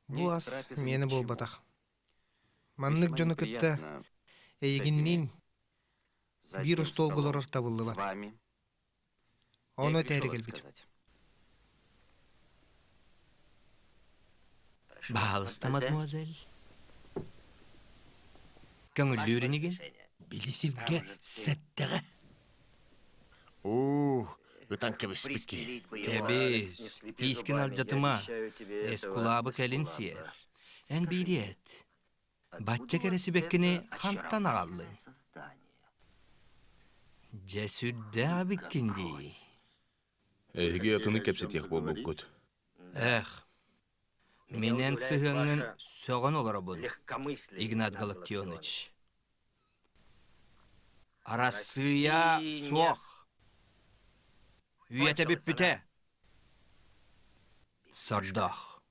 Бу ас миэнэ буолбатах. Маннык дьону кытта эйигинниин биир остуолга олорор табыллыбат. Ону этээри кэлбитим. Баһаалыста, мадемуазель. Көҥүллүүр инигин? Били сиргэ сэттэҕэ. Уу, ытан кэбиспит киһи. Кэбис, тиискин алдьатыма. Эскулабы кэлин сиэр. Эн биириэт. Бачча кэрэ сибэккини хантан аҕаллыҥ? Дьэ сүрдээх эбиккин дии. Эһиги атыны кэпсэтиэх буолбуккут. Эх, мин эн сыһыаҥҥын сөҕөн олоробун, Игнат Галактионыч. Арассыыйа суох. Үйэтэ бүппүтэ. Сордоох.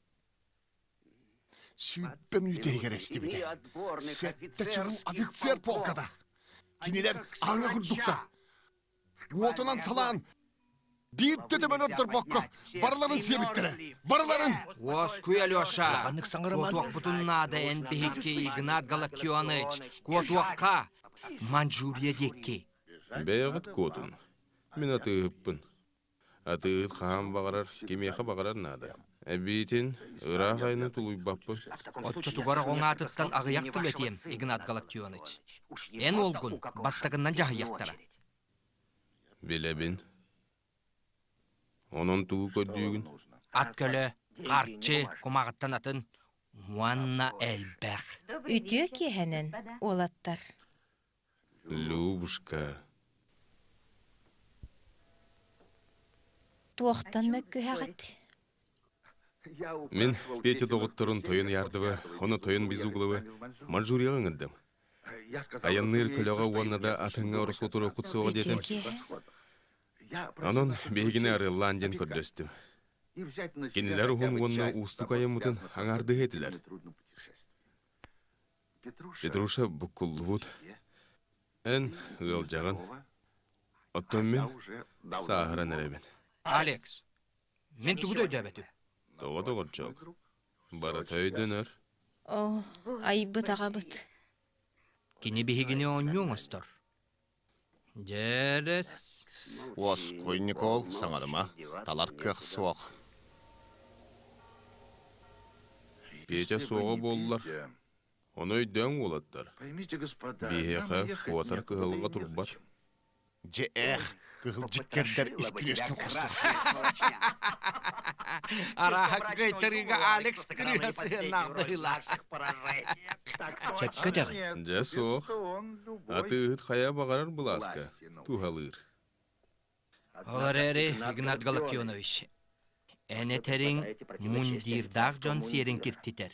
Сүүрбэ мүнүүтэ иһигэр эстибитэ. Сэттэ чулуу офицер полката. Кинилэр аҥа курдуктар. Уотунан салаан, биир да төбөнү ордорбокко, барыларын сиэбиттэрэ. Барыларын! Уоскуй, Алеша! Улаханнык саҥарыман. Куотуохпутун наада эн биһикки Игнат Галактионыч! Куотуохха! Манчжурия диэки. Бэйэҕит куотун. Мин атыыһыппын. Атыыһыт хаһан баҕарар, кимиэхэ баҕарар наада. Эбиитин, ыраах айаны тулуйбаппын. Оччотугар оҕоҥ аатыттан аҕыйах тыл этиэм, Игнат Галактионыч. Эн уолгун бастакыннан дьаһайыахтара. Билэбин. Онон тугу көрдүүгүн? Ат көлө, харчы, кумаҕыттан атын уонна элбэх. Үтүө киэһэнэн, уолаттар. Любушка. Туохтан мөккүһэҕит? Мин Петя доҕотторун Тойон Ярдовы, ону Тойон Безугловы Манчжурияҕа ыҥырдым. Айанныыр көлөҕө уонна да атыҥҥа оросуотуруоххут суоҕа диэтим. Онон биһигини арыаллаан диэн көрдөстүм. Кинилэр уһун уонна уустук айаммытын аҥаардыһа этилэр. Петруша буккуллубут. Эн ыалдьаҕын. Оттон мин сааһыран эрэбин. Алекс, мин тугу да өйдөөбөтүм. Тоҕо доҕорчоок? Барыта өйдөнөр. Оо, айбыт аҕабыт. Кини биһигини оонньуу оҥостор. Дьэрес. Уоскуй, Никол, саҥарыма, талар кыах суох. Петя суоҕа буоллар, ону өйдөөҥ уолаттар. Биһиэхэ куотар кыһалҕа турбат. Дьэ ээх, кыһыл дьиккэрдэр ис күлүөскүн хостуохтар. Арааһа кыайтарыыга Алекс кырыыһа сыһыаннаах быһыылаах. Сөпкө этэҕин. Дьэ суох. Атыыһыт хайа баҕарар былааска туһалыыр. Ол эрээри, Игнат Галактионович, эн этэриҥ мундирдаах дьон сиэрин киртитэр.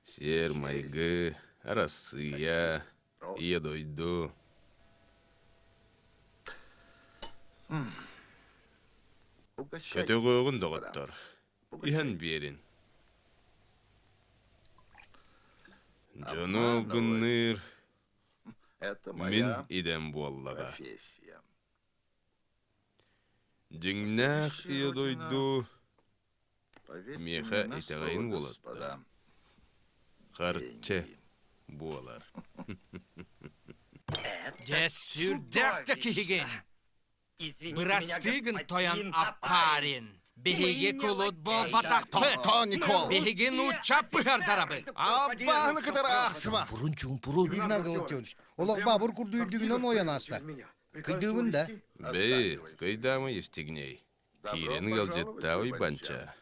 Сиэр-майгы, Арассыыйа, Ийэ дойду. Көтөҕүөҕүн доҕоттор, иһэн биэрин. Дьону албынныыр мин идэм буоллаҕа. Дьиҥнээх Ийэ дойду Миэхэ итэҕэйин уолаттар, харчы буолар. Дьэ, сүрдээх да киһигин! Бырастыы гын тойон Аппарин! Биһиги кулут буолбатахпыт! Тохтоо, Никол! Биһиги нуучча быһардарабыт! Аббаһыны кытары аахсыма! Чумпурун, чумпурун! Игнат Галактионович, олох баабыр курдуу үрдүгүнэн ойон ааста. Кыйдыыбын да? Бэйи, кыйдаама Евстигней. Киирэн ыалдьыттаа Уйбанча.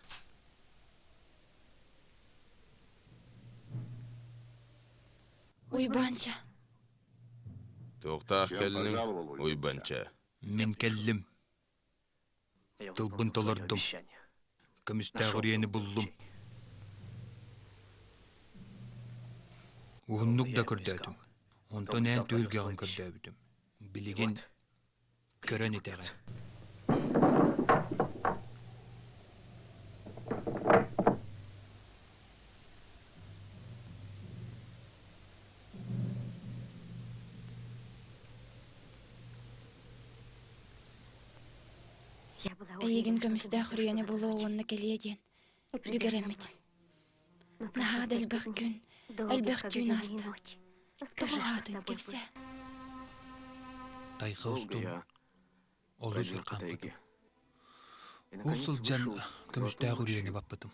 Уйбанча. Туохтаах кэллиҥ, Уйбанча? Мин кэллим. Тылбын толордум. Көмүстээх үрүйэни буллум. Уһуннук да көрдөөтүм. Онтон эн түһүлгэҕин көрдөөбүтүм. Билигин көрөн итэҕин. Эйигин көмүстээх үрүйэни булуо уонна кэлиэ диэн бүк эрэммитим. Наһаа да элбэх күн, элбэх түүн ааста. Тоҕо аһаатын кэпсээ. Тайҕа устун олус өр хаампытым. Ол сылдьан көмүстээх үрүйэни баппытым.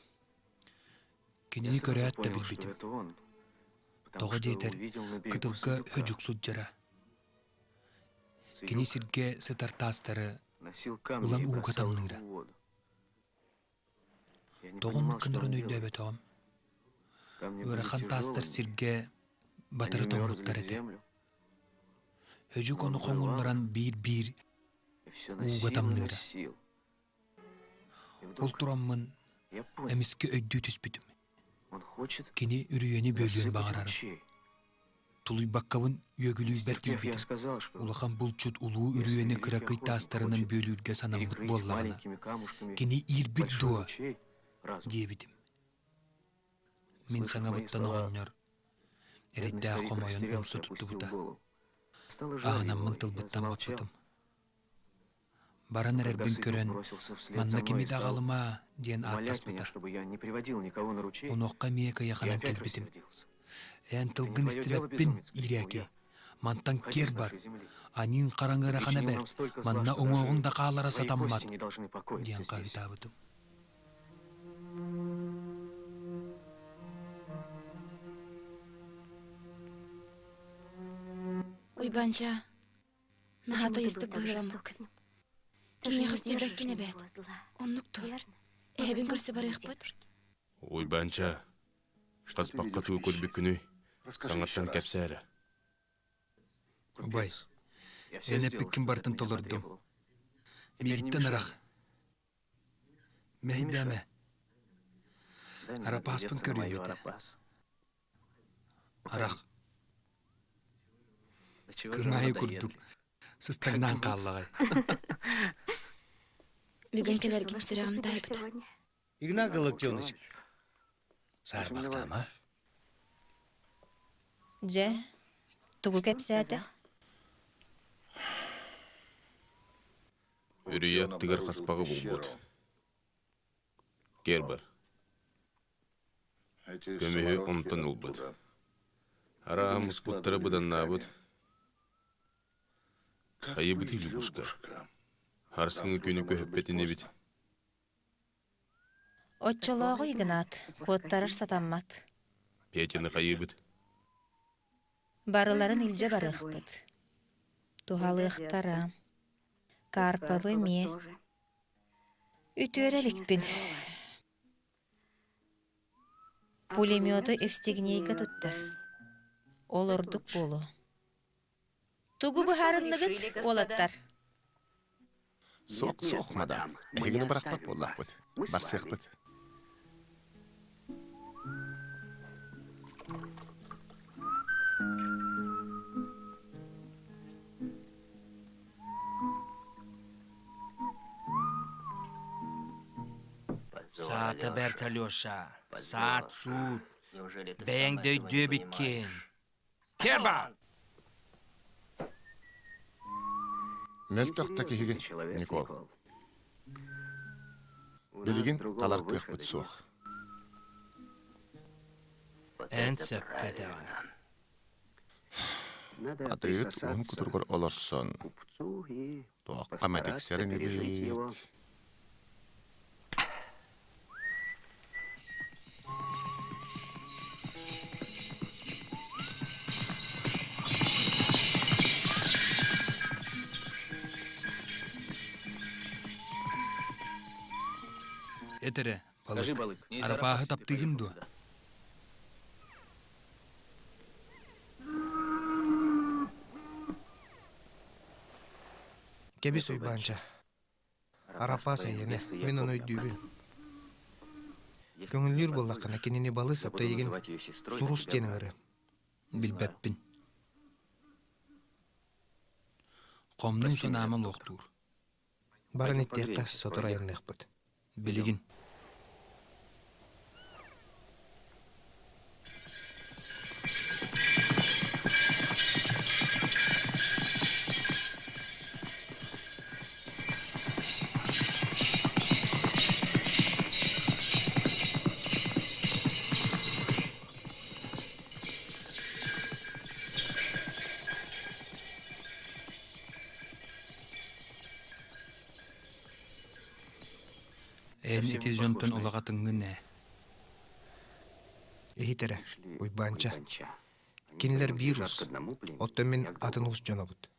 Кинини көрөөт да билбитим. Тоҕо диэтэр, кытылга хөдьүк сылдьара. Кини сиргэ сытар таастары ылан ууга тамныыра. Тоҕо оннук гынарын өйдөөбөтөҕүм. Ыарахан таастар сиргэ батары тоҥмуттар этэ. Өдьүк ону хоҥуннаран биир-биир ууга тамныыра. Ол тураммын эмискэ өйдүү түспүтүм. Кини үрүйэни бүөлүөн баҕарарым. Тулуйбаккабын үөгүлүүрбэр тиийбитим. Улахан булчут улуу үрүйэни кыракый таастарынан бүөлүүргэ санаммыт буоллаҕына, кини иирбит дуо? диэбитим. Мин саҥабыттан оҕонньор эрэйдээх хомойон умса туттубута. Аһынаммын тылбыттан маппытым. Баран эрэрбин көрөн, манна кими да аҕалыма диэн ааттаспыта. Онуохха эмиэ кыйаханан кэлбитим. Эн тылгын истибэппин, иирээки. Мантан киэр бар. Аньыыҥ хараҥ ыарахана бэрт, манна уҥуоҕуҥ да хаалара сатаммат, диэн хаһыытаабытым. Уйбанча, Наһаа тыйыстык быһыыламмыккын. Киниэхэ өстүйбэккин эбээт. Оннук дуо? Эһэбин көрсө барыахпыт? Уйбаанча, хаспакка туу көрбүккүнүй? Саҥаттан кэпсээ эрэ. Убай, эн эппиккин барытын толордум. Миигиттэн арах. Мэһэйдээмэ. Арапааспын көрүөм этэ. Арах. Кыҥаайы курдук сыстаҥнаан хааллаҕай. Бүгүн кэлэргин сүрэҕим таайбыта. Игнат Галактионович, саарбахтаама. Дьэ, тугу кэпсээтэ? Үрүйэ аттыгар хаспаҕы булбут. Киэр бар. Көмүһү онтон ылбыт. Арааһа муспуттара быданнаабыт. Хайыбытый Любушка? Харсыҥҥы күнү көһүппэтин эбит. Оччолооҕу Игнат куоттарар сатаммат. Петяны хайыыбыт? Барыларын илдьэ барыахпыт. Туһалыахтара. Карповы эмиэ. Үтүөрэ иликпин. Пулемету Евстигнейка туттар. Ол ордук буолуо. Тугу быһаарынныгыт, уолаттар? Суох, суох, мадам. Эһигини бырахпат буоллахпыт. Барсыахпыт. Саата бэрт Алеша, саат-суут, бэйэҥ да өйдүө эбиккин. Керба! Мөлтөх да киһигин, Никол. Билигин талар кыахпыт суох. Эн сөпкө этэҕин. Атыыһыт уһун кутуругар олорсон, туохха эмэ тиксэр инибит. Эт эрэ, балык, арапааһы таптыыгын дуо? Кэбис Уйбаанча, Арапаас эйиэнэ, мин ону өйдүүбүн. Көҥүллүүр буоллаххына, кинини балыс, оттон эйигин сурус диэн ыҥырыам. Билбэппин. Хомнуҥ санаама луохтуур. Баран иттиэххэ, сотору айанныахпыт. Билигин. Эн ити дьонтон улаҕатыҥҥын ээ. Иһит эрэ, Уйбаанча. Кинилэр биир уус, оттон мин атын уус дьонобут.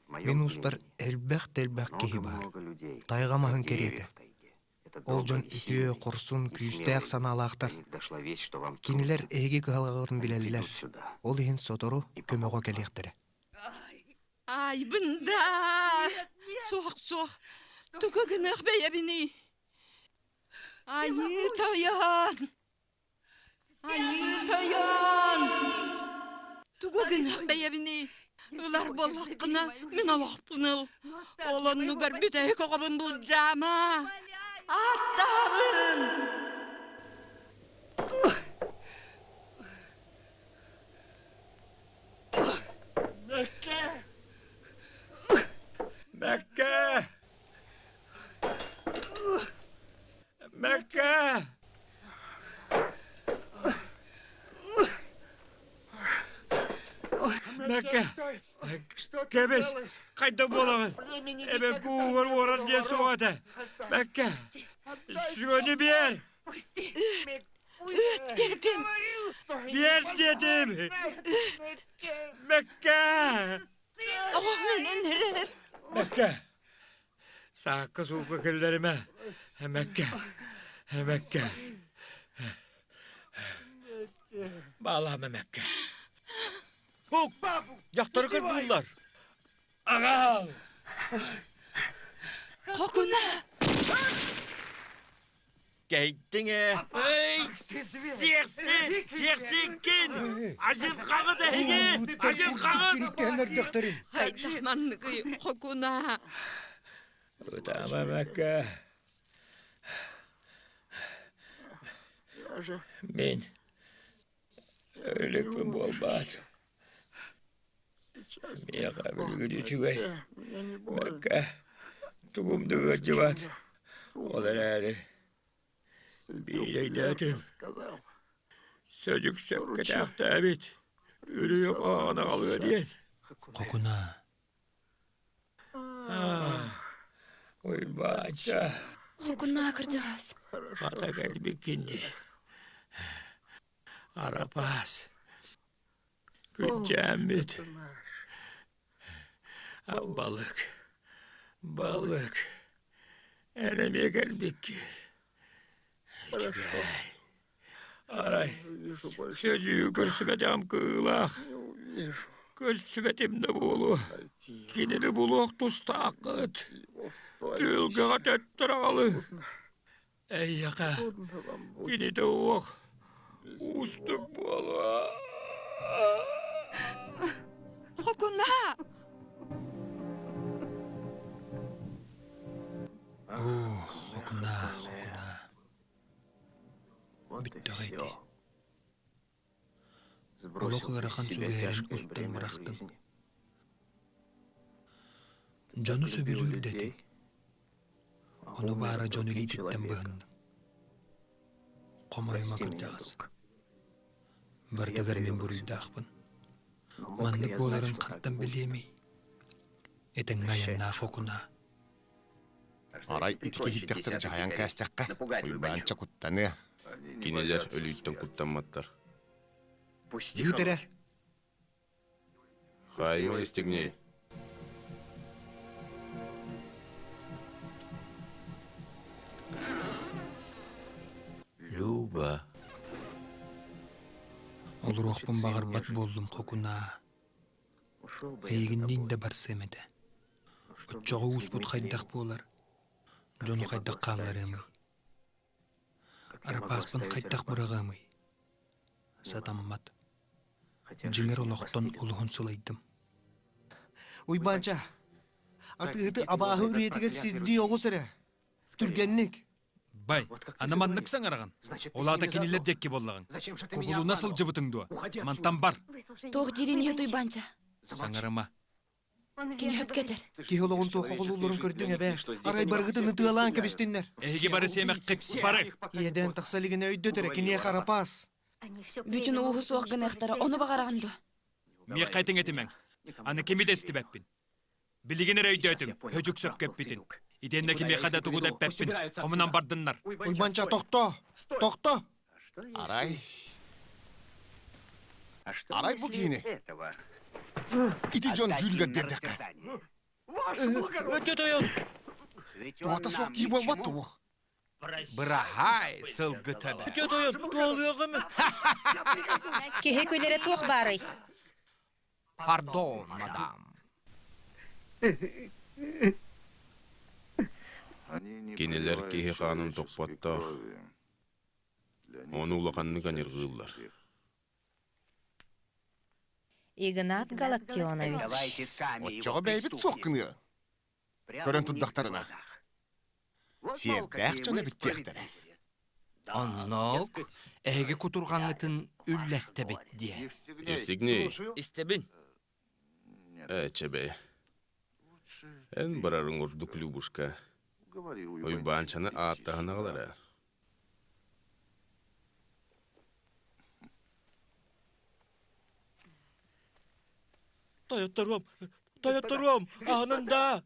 Мин ууспар элбэх да элбэх киһи баар. Тайҕа маһын кэриэтэ. Ол дьон үтүө, хорсун, күүстээх санаалаахтар. Кинилэр эһиги кыһалҕаҕытын билэллэр, ол иһин сотору көмөҕө кэлиэхтэрэ. Айбын да! Суох, суох. Тугу гыныах бэйэбиний? Айыы тойон! Айыы тойон! Тугу гыныах бэйэбиний? Ылар буоллаххына, мин олохпун ыл. Ол оннугар бүтэһик оҕобун былдьаама. Ааттаабын! Мэккэ! Мэккэ! Мэккэ! Мэккэ! Кэбис! Хайда буолаҕын? Эбэ куугар уорар диэн суох этэ. Мэккэ! Сүөнү биэр! Ыт диэтим! Биэр диэтим! Мэккэ! Оҕом өлөн эрэр. Мэккэ! Саакка-суукка киллэримэ, эмэккэ, эмэккэ. Баалаам эмэккэ. Ук! Дьахтары кырбыыллар. Аҕал! Хокуна! Кэйттиҥ ээ! Эй, сиэхси! Сиэхсиккин! Ажырхаҕыт эһиги! Ажырхаҕыт! Кириттиһэллэр Хайдах манныгый, Хокуна? Ытаама Мэккэ. Мин өлүкпүн буолбаат. Миэхэ билигин үчүгэй. Мэккэ тугум да ыалдьыбат. Ол эрээри биир өйдөөтүм. Сөдүк сөпкө тээхтээбит. Үрүйэ хоһоон аҕалыа диэн. Хокуна Уйбаанча. Хокунаа кырдьаҕас. Хата кэлбиккин дии. Арапаас. Күрдьээммит. Балык. Балык. Эн эмиэ кэлбиккин. Үчүгэй. Арай, сөдүү көрсүбэтэҕим кыылаах. Көрсүбэтим да буолуо. Кинини булуох тустааххыт. Түөлгэҕэ төттөрү аҕалыы. Эйиэхэ кинитэ уох уустук буолуо. Хокуна! Оо, хокуна, хокуна. Бүттэҕэ ити. Олох ыарахан сүгэһэрин устан бырахтыҥ. Дьону сөбүлүүр да этиҥ. Ону баара дьон илиититтэн быһынныҥ. Хомойума кырдьаҕас. Барытыгар мин буруйдаахпын. Маннык буоларын хантан билиэмий? Этэҥҥэ айаннаах окунаа. Арай ити киһирдэхтэрэ дьаһайан кээстэххэ, Уйбаанча куттаныа. Кинилэр өлүүттэн куттамматтар. Ыыт эрэ. Хайма истигней. Люба. Олоруохпун баҕарбат буоллум хокунаа. Эйигинниин да барсыам этэ. Оччоҕо ууспут хайдах буолар, дьону хайдах хаалларыамый? Арапааспын хайдах быраҕыамый? Сатаммат. Дьиҥэр олохтон олуһун сылайдым. Уйбаанча, атыыһыты абааһы үрүйэтигэр сирдии оҕус эрэ. Түргэнник. Бай, аны маннык саҥараҕын. Ол аата кинилэр диэки буоллаҕыҥ. Кубулуна сылдьыбытыҥ дуо? Мантан бар. Туох диирин иһит Уйбаанча? Саҥарыма. Кини сөпкө этэр. Киһи олоҕун туохха холуулларын көрдүҥ эбээ. Арай барыгытын ытыалаан кэбистиннэр. Эһиги бары сиэмэххит, бары! Иэдээн тахса илигинэ өйдөт эрэ, киниэхэ арапаас. Бүтүн ууһу суох гыныахтара, ону баҕараҕын дуо? Миэхэ этиҥ этимэҥ. Аны кими да истибэппин. Билигин эрэ өйдөөтүм, Хөдьүк сөпкө эппитин. Итиэннэ кимиэхэ да тугу да эппэппин, хомунан бардыннар. Уйбанча, тохтоо! Тохто! Арай... Арай бу киһини ити дьон дьүүлүгэр биэрдэххэ. Өтө тойон! Туһата суох киһи буолбат дуо? Быраһаай, сылгы төбө. Өтө тойон, туолуоҕум. Киһи күлэрэ туох баарый? Пардон, мадам. Кинилэр киһи хаанын тохпоттор, ону улаханнык аньырҕыыллар. Игнат Галактионович. Оччоҕо бэйэбит суох гыныа. Көрөн турдахтарына. Сиэрдээх дьон эбит диэхтэрэ. Оннук, эһиги кутурҕаҥҥытын үллэстэбит диэн. Евстигней. Истэбин. Ээ, чэбэй. Эн барарыҥ ордук, Любушка. Уйбаанчаны ааттаһан аҕал эрэ. Тойотторуом, тойотторуом, аһынан да!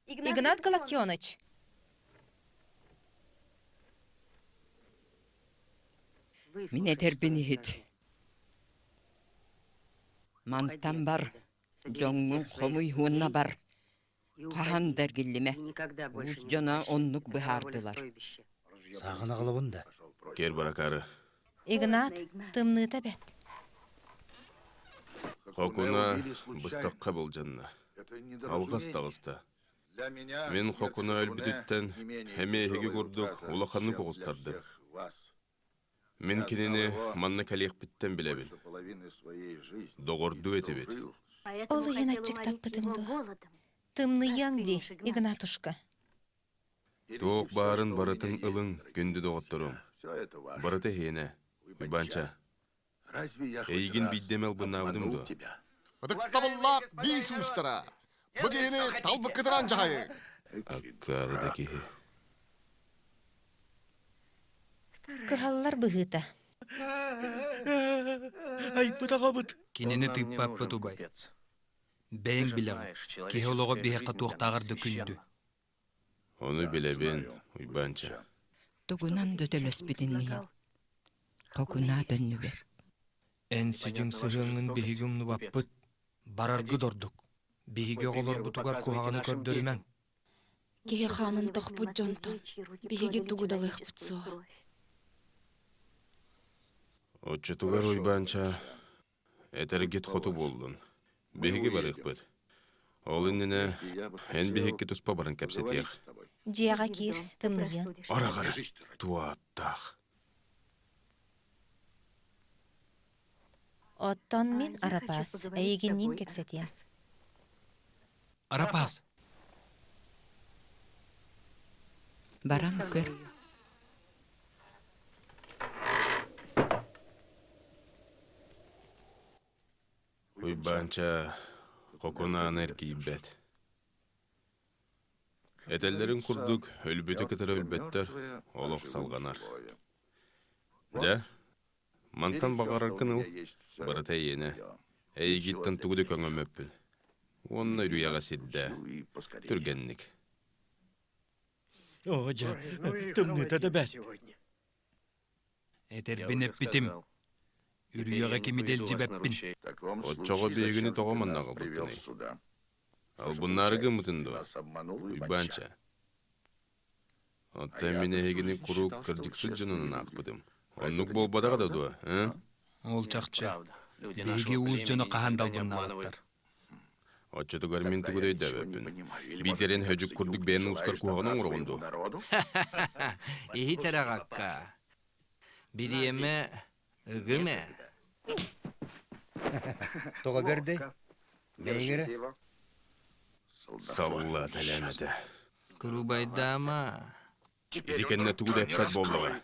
Игнат Галактионович. Мин этэрбин иһит. Мантан бар, дьоҥҥун хомуй уонна бар. Хаһан да эргиллимэ. Уус дьоно оннук быһаардылар. Сааҕын аҕалабын да? Кэр баракаары. Игнат, тымныыта бэт. Хокуна быстахха былдьанна. Алҕас таҕыста. Мин Хокуна өлбүтүттэн эмиэ эһиги курдук улаханнык оҕустардым. Мин кинини манна кэлиэхпиттэн билэбин. Доҕордуу этибит. Ол иһин аччыктаппытыҥ дуо? Тымныйыаҥ дии, Игнатушка. Туох баарын барытын ылыҥ, күндү доҕотторум. Барыта эһиэнэ, Уйбаанча. Эйигин биирдэ эмэ албыннаабытым дуо? Ытыктабыллаах биис уустара! Бу киһини талбыккытынан дьаһайыҥ! Аккаары да киһи. Кыһаллар быһыыта. Айбыт аҕабыт. Кинини тыыппаппыт убай. Бэйэҥ билэҕин, киһи олоҕо биһиэхэ туохтааҕар да күндү. Ону билэбин, Уйбаанча. Тугунан да төлөспүтүн иһин, хокунаа төннүбэт. Эн сидьиҥ сыһыаҥҥын биһиги умнубаппыт, бараргыт ордук. Биһиги оҕолорбутугар куһаҕаны көрдөрүмэҥ. Киһи хаанын тохпут дьонтон биһиги тугу да ылыахпыт суоҕа. Оччотугар Уйбаанча Этэргит хоту буоллун. Биһиги барыахпыт. Ол иннинэ эн биһикки туспа баран кэпсэтиэх. Дьиэҕэ киир, тымныйыаҥ. Араҕар, туааттаах. Оттон мин Арапаас, эйигинниин кэпсэтиэм. Арапаас! Баран көр. Уйбаанча хокунааны эргийбэт. Этэллэрин курдук, өлбүтү кытары өлбөттөр, олох салҕанар. Дьэ, мантан баҕараргын ыл, барыта эйиэнэ. Эйигиттэн тугу да көҥөммөппүн. Уонна үрүйэҕэ сирдээ. Түргэнник. Оо, дьэ, тымныыта да бэрт. Этэрбин эппитим, үрүйэҕэ кими да илдьибэппин. Оччоҕо биһигини тоҕо манна аҕалбыккыный? Албыннаары гыммытын дуо, Уйбаанча? Оттон мин эһигини куруук кырдьыксыт дьонунан аахпытым. Оннук буолбатаҕа да дуо, ыы? Ол чахчы. Биһиги уус дьоно хаһан да албыннаабаттар. Оччотугар мин тугу да өйдөөбөппүн. Биитэрин һөдьүк курдук бэйэн уускар куһаҕан оҥороҕун дуо? Иһит эрэ аҕакка. Бириэмэ ыгым ээ. Тоҕо бэрдэй? Мэйиҥ эрэ. Саллаат элээмэтэ. Курубайдаама. Ити кэннэ тугу да эппэт буоллаҕа.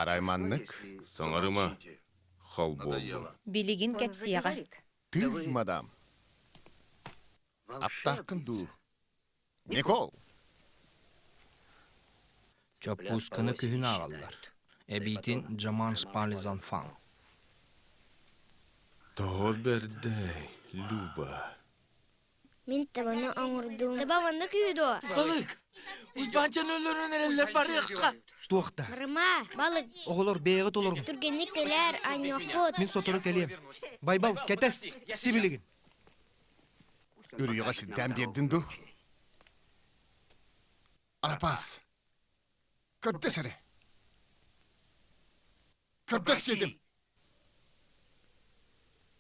Арай маннык Саҥарыма, хал буоллун. Билигин кэпсиэҕэ. Тыый, мадам. Аптааххын дуу? Никол! Чоппуусканы күһүн ааҕаллар, эбиитин Джаман Спализанфан. Тоҕо бэрдэй, Люба. Мин табаны оҥордум. Таба манна күүһү дуо? Балык! Уйбаанчаны өлөрөн эрэллэр барыахха! Туох да? Барыма, балык. Оҕолор бэйэҕит олоруҥ. Түргэнник кэлээр, анньыахпыт. Мин сотору кэлиэм. Байбал, кэтэс, сибилигин. Үрүйэҕэ сирдээн биэрдин дуу? Арапаас, көрдөс эрэ. Көрдөс диэтим.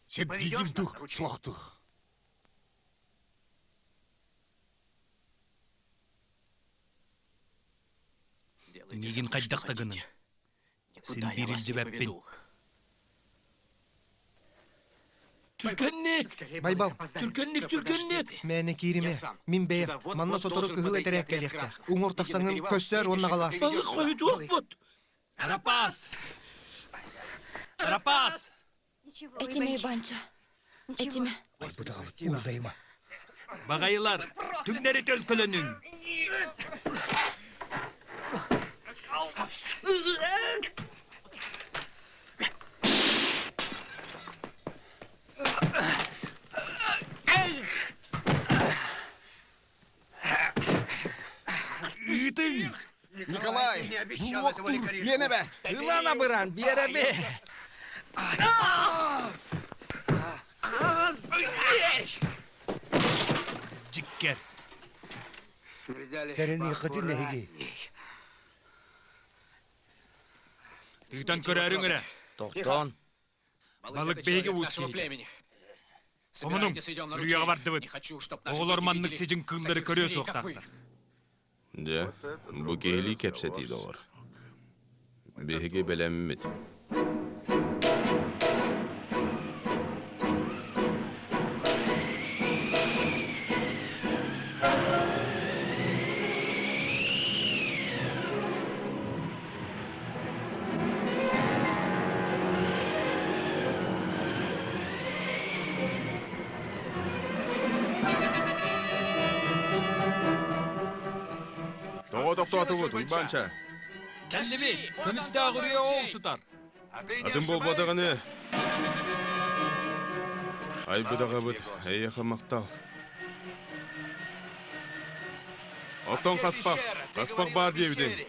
Сирдиигин дуу, суох дуу? Миигин хайдах да гыныҥ, син биир илдьибэппин. Түргэнник! Байбал! Түргэнник, түргэнник! Мээнэ кииримэ. Мин бэйэм. Манна сотору кыһыл этэрээк кэлиэхтээх. Уҥуор тахсаҥын көссөөр уонна аҕалаар. Балык хойутуохпут! Арапаас! Арапаас! Этимэ, Иванча, этимэ. Айбытаҕабыт, уурдайыма. Баҕайылар, түҥнэри төлкөлөнүҥ! Ыытыҥ! Николай, булуохтуур миэнэ эбээт. Ылан абыран биэрэби. Дьиккэр. Сэрэниэххитин эһиги. Тыытан көрөөрүҥ эрэ. Тохтоон. Балык биһиги уус киһитэ. Хомунуҥ, үрүйэҕэ бардыбыт. Оҕолор маннык сидьиҥ кыыллары көрүө суохтаахтар. Дьэ, бу киһилии кэпсэтии доҕор. Биһиги бэлэммит. Тоҕо тохтоотугут, Уйбаанча? Кэллибит, көмүстээх үрүйэ ол сытар. Атын буолбатаҕыны айбыт аҕабыт эйиэхэ махтал. Оттон хаспах, хаспах баар диэбитиҥ.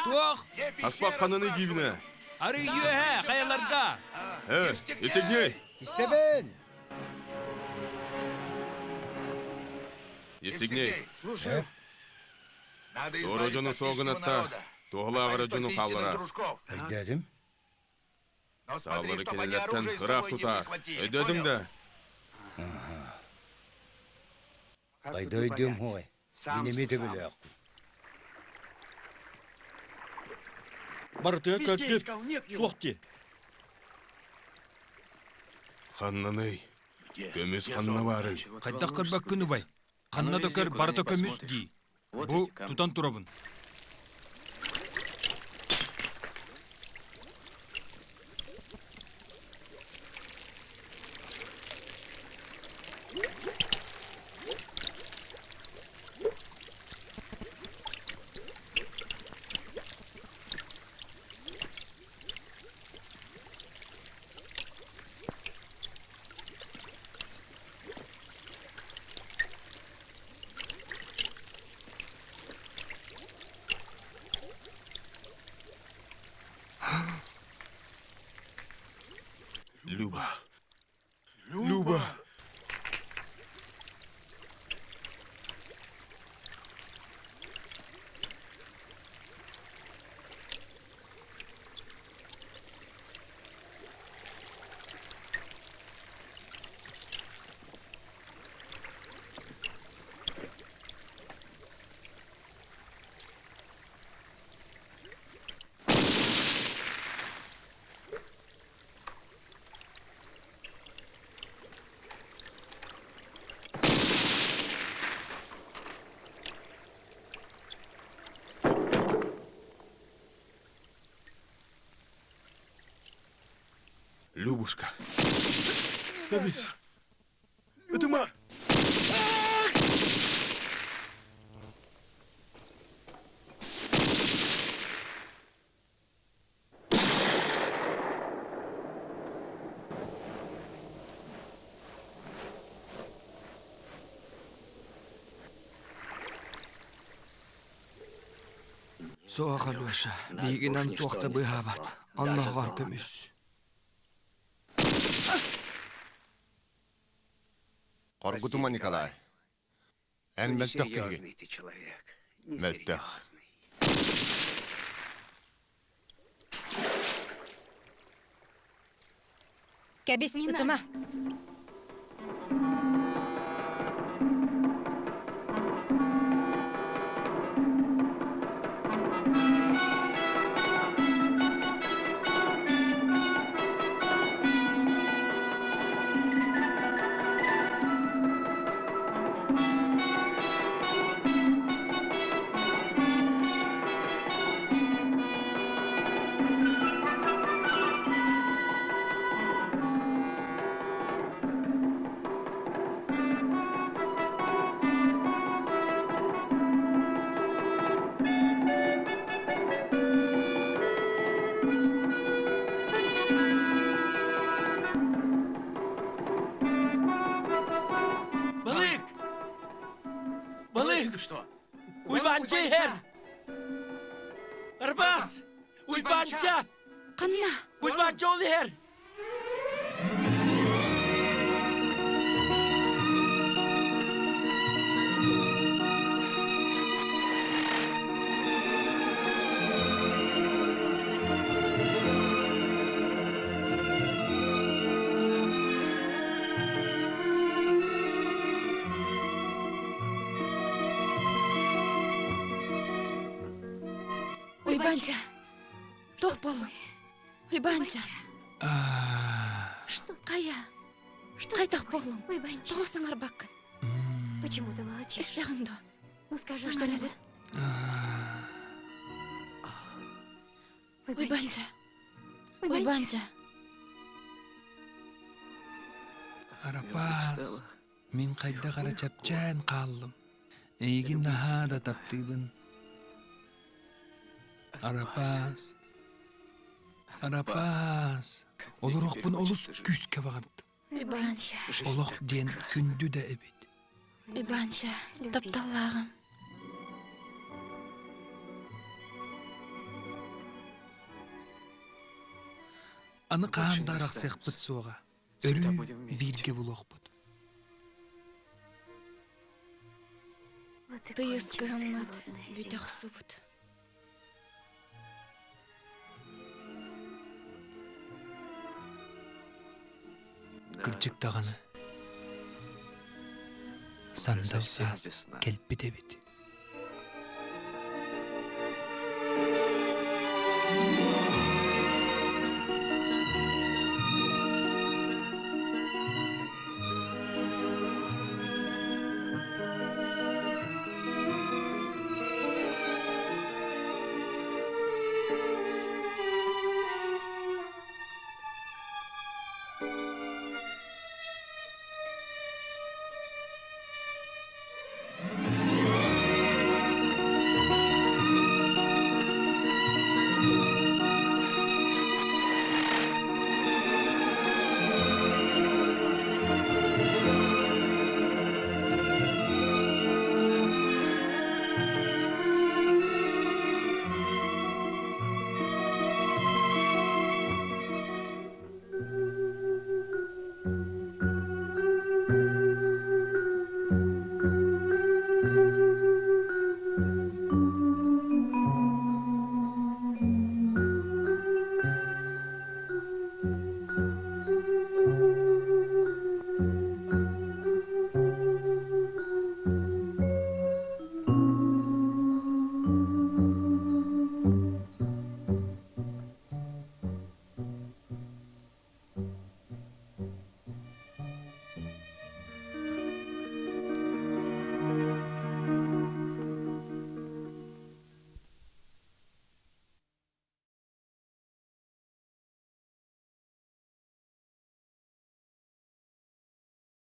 Туох? Хаспах хананы диибинэ? Арыы үөһэ, хайаларга. Э, Евсегней! Истэбин! Евсегней. Туора дьону суох гынатта, туһалаах эрэ дьону хаалларар. Өйдөөтүм. Саалары кинилэртэн ыраах тутаар. Өйдөөтүҥ да? Хайда өйдүөм хуой. Мин эмиэ төбөлөөхпүн. Барытыгар көрдүм. Суох дии. Ханнаный? Көмүс ханна баарый? Хайдах көрбөккүн убай? Ханна да көр, барыта көмүс дии. Бу тутан турабын. Люба. Люба. Любушка. Кэбис. Ытыма! Суох, Алеша, биһигинэн туох да быыһаабат, оннооҕор көмүс. Хоргутума Николай. Эн мөлтөх киһигин. Мөлтөх. Кэбис, ытыма. Уйбаанча иһэр! Арбаас! Уйбаанча! Ханна? Уйбаанча ол иһэр! Уйбаанча, туох буоллуҥ? Уйбаанча. Хайа? Хайдах буоллуҥ? Тоҕо саҥарбаккын? Истэҕин дуо? Саҥар эрэ. Уйбаанча. Уйбаанча. Арапаас, мин хайдах эрэ чэпчээн хааллым. Эйигин наһаа да таптыыбын. Арапаас, Арапаас, олоруохпун олус күүскэ баҕардым. Уйбаанча. Олох диэн күндү да эбит. Уйбаанча, тапталлааҕым. Аны хаһан да арахсыахпыт суоҕа. Өрүү бииргэ булуохпут. Тыйыс кыһыммыт бүтэ охсубут. Кырдьык даҕаны, сандал саас кэлбит эбит.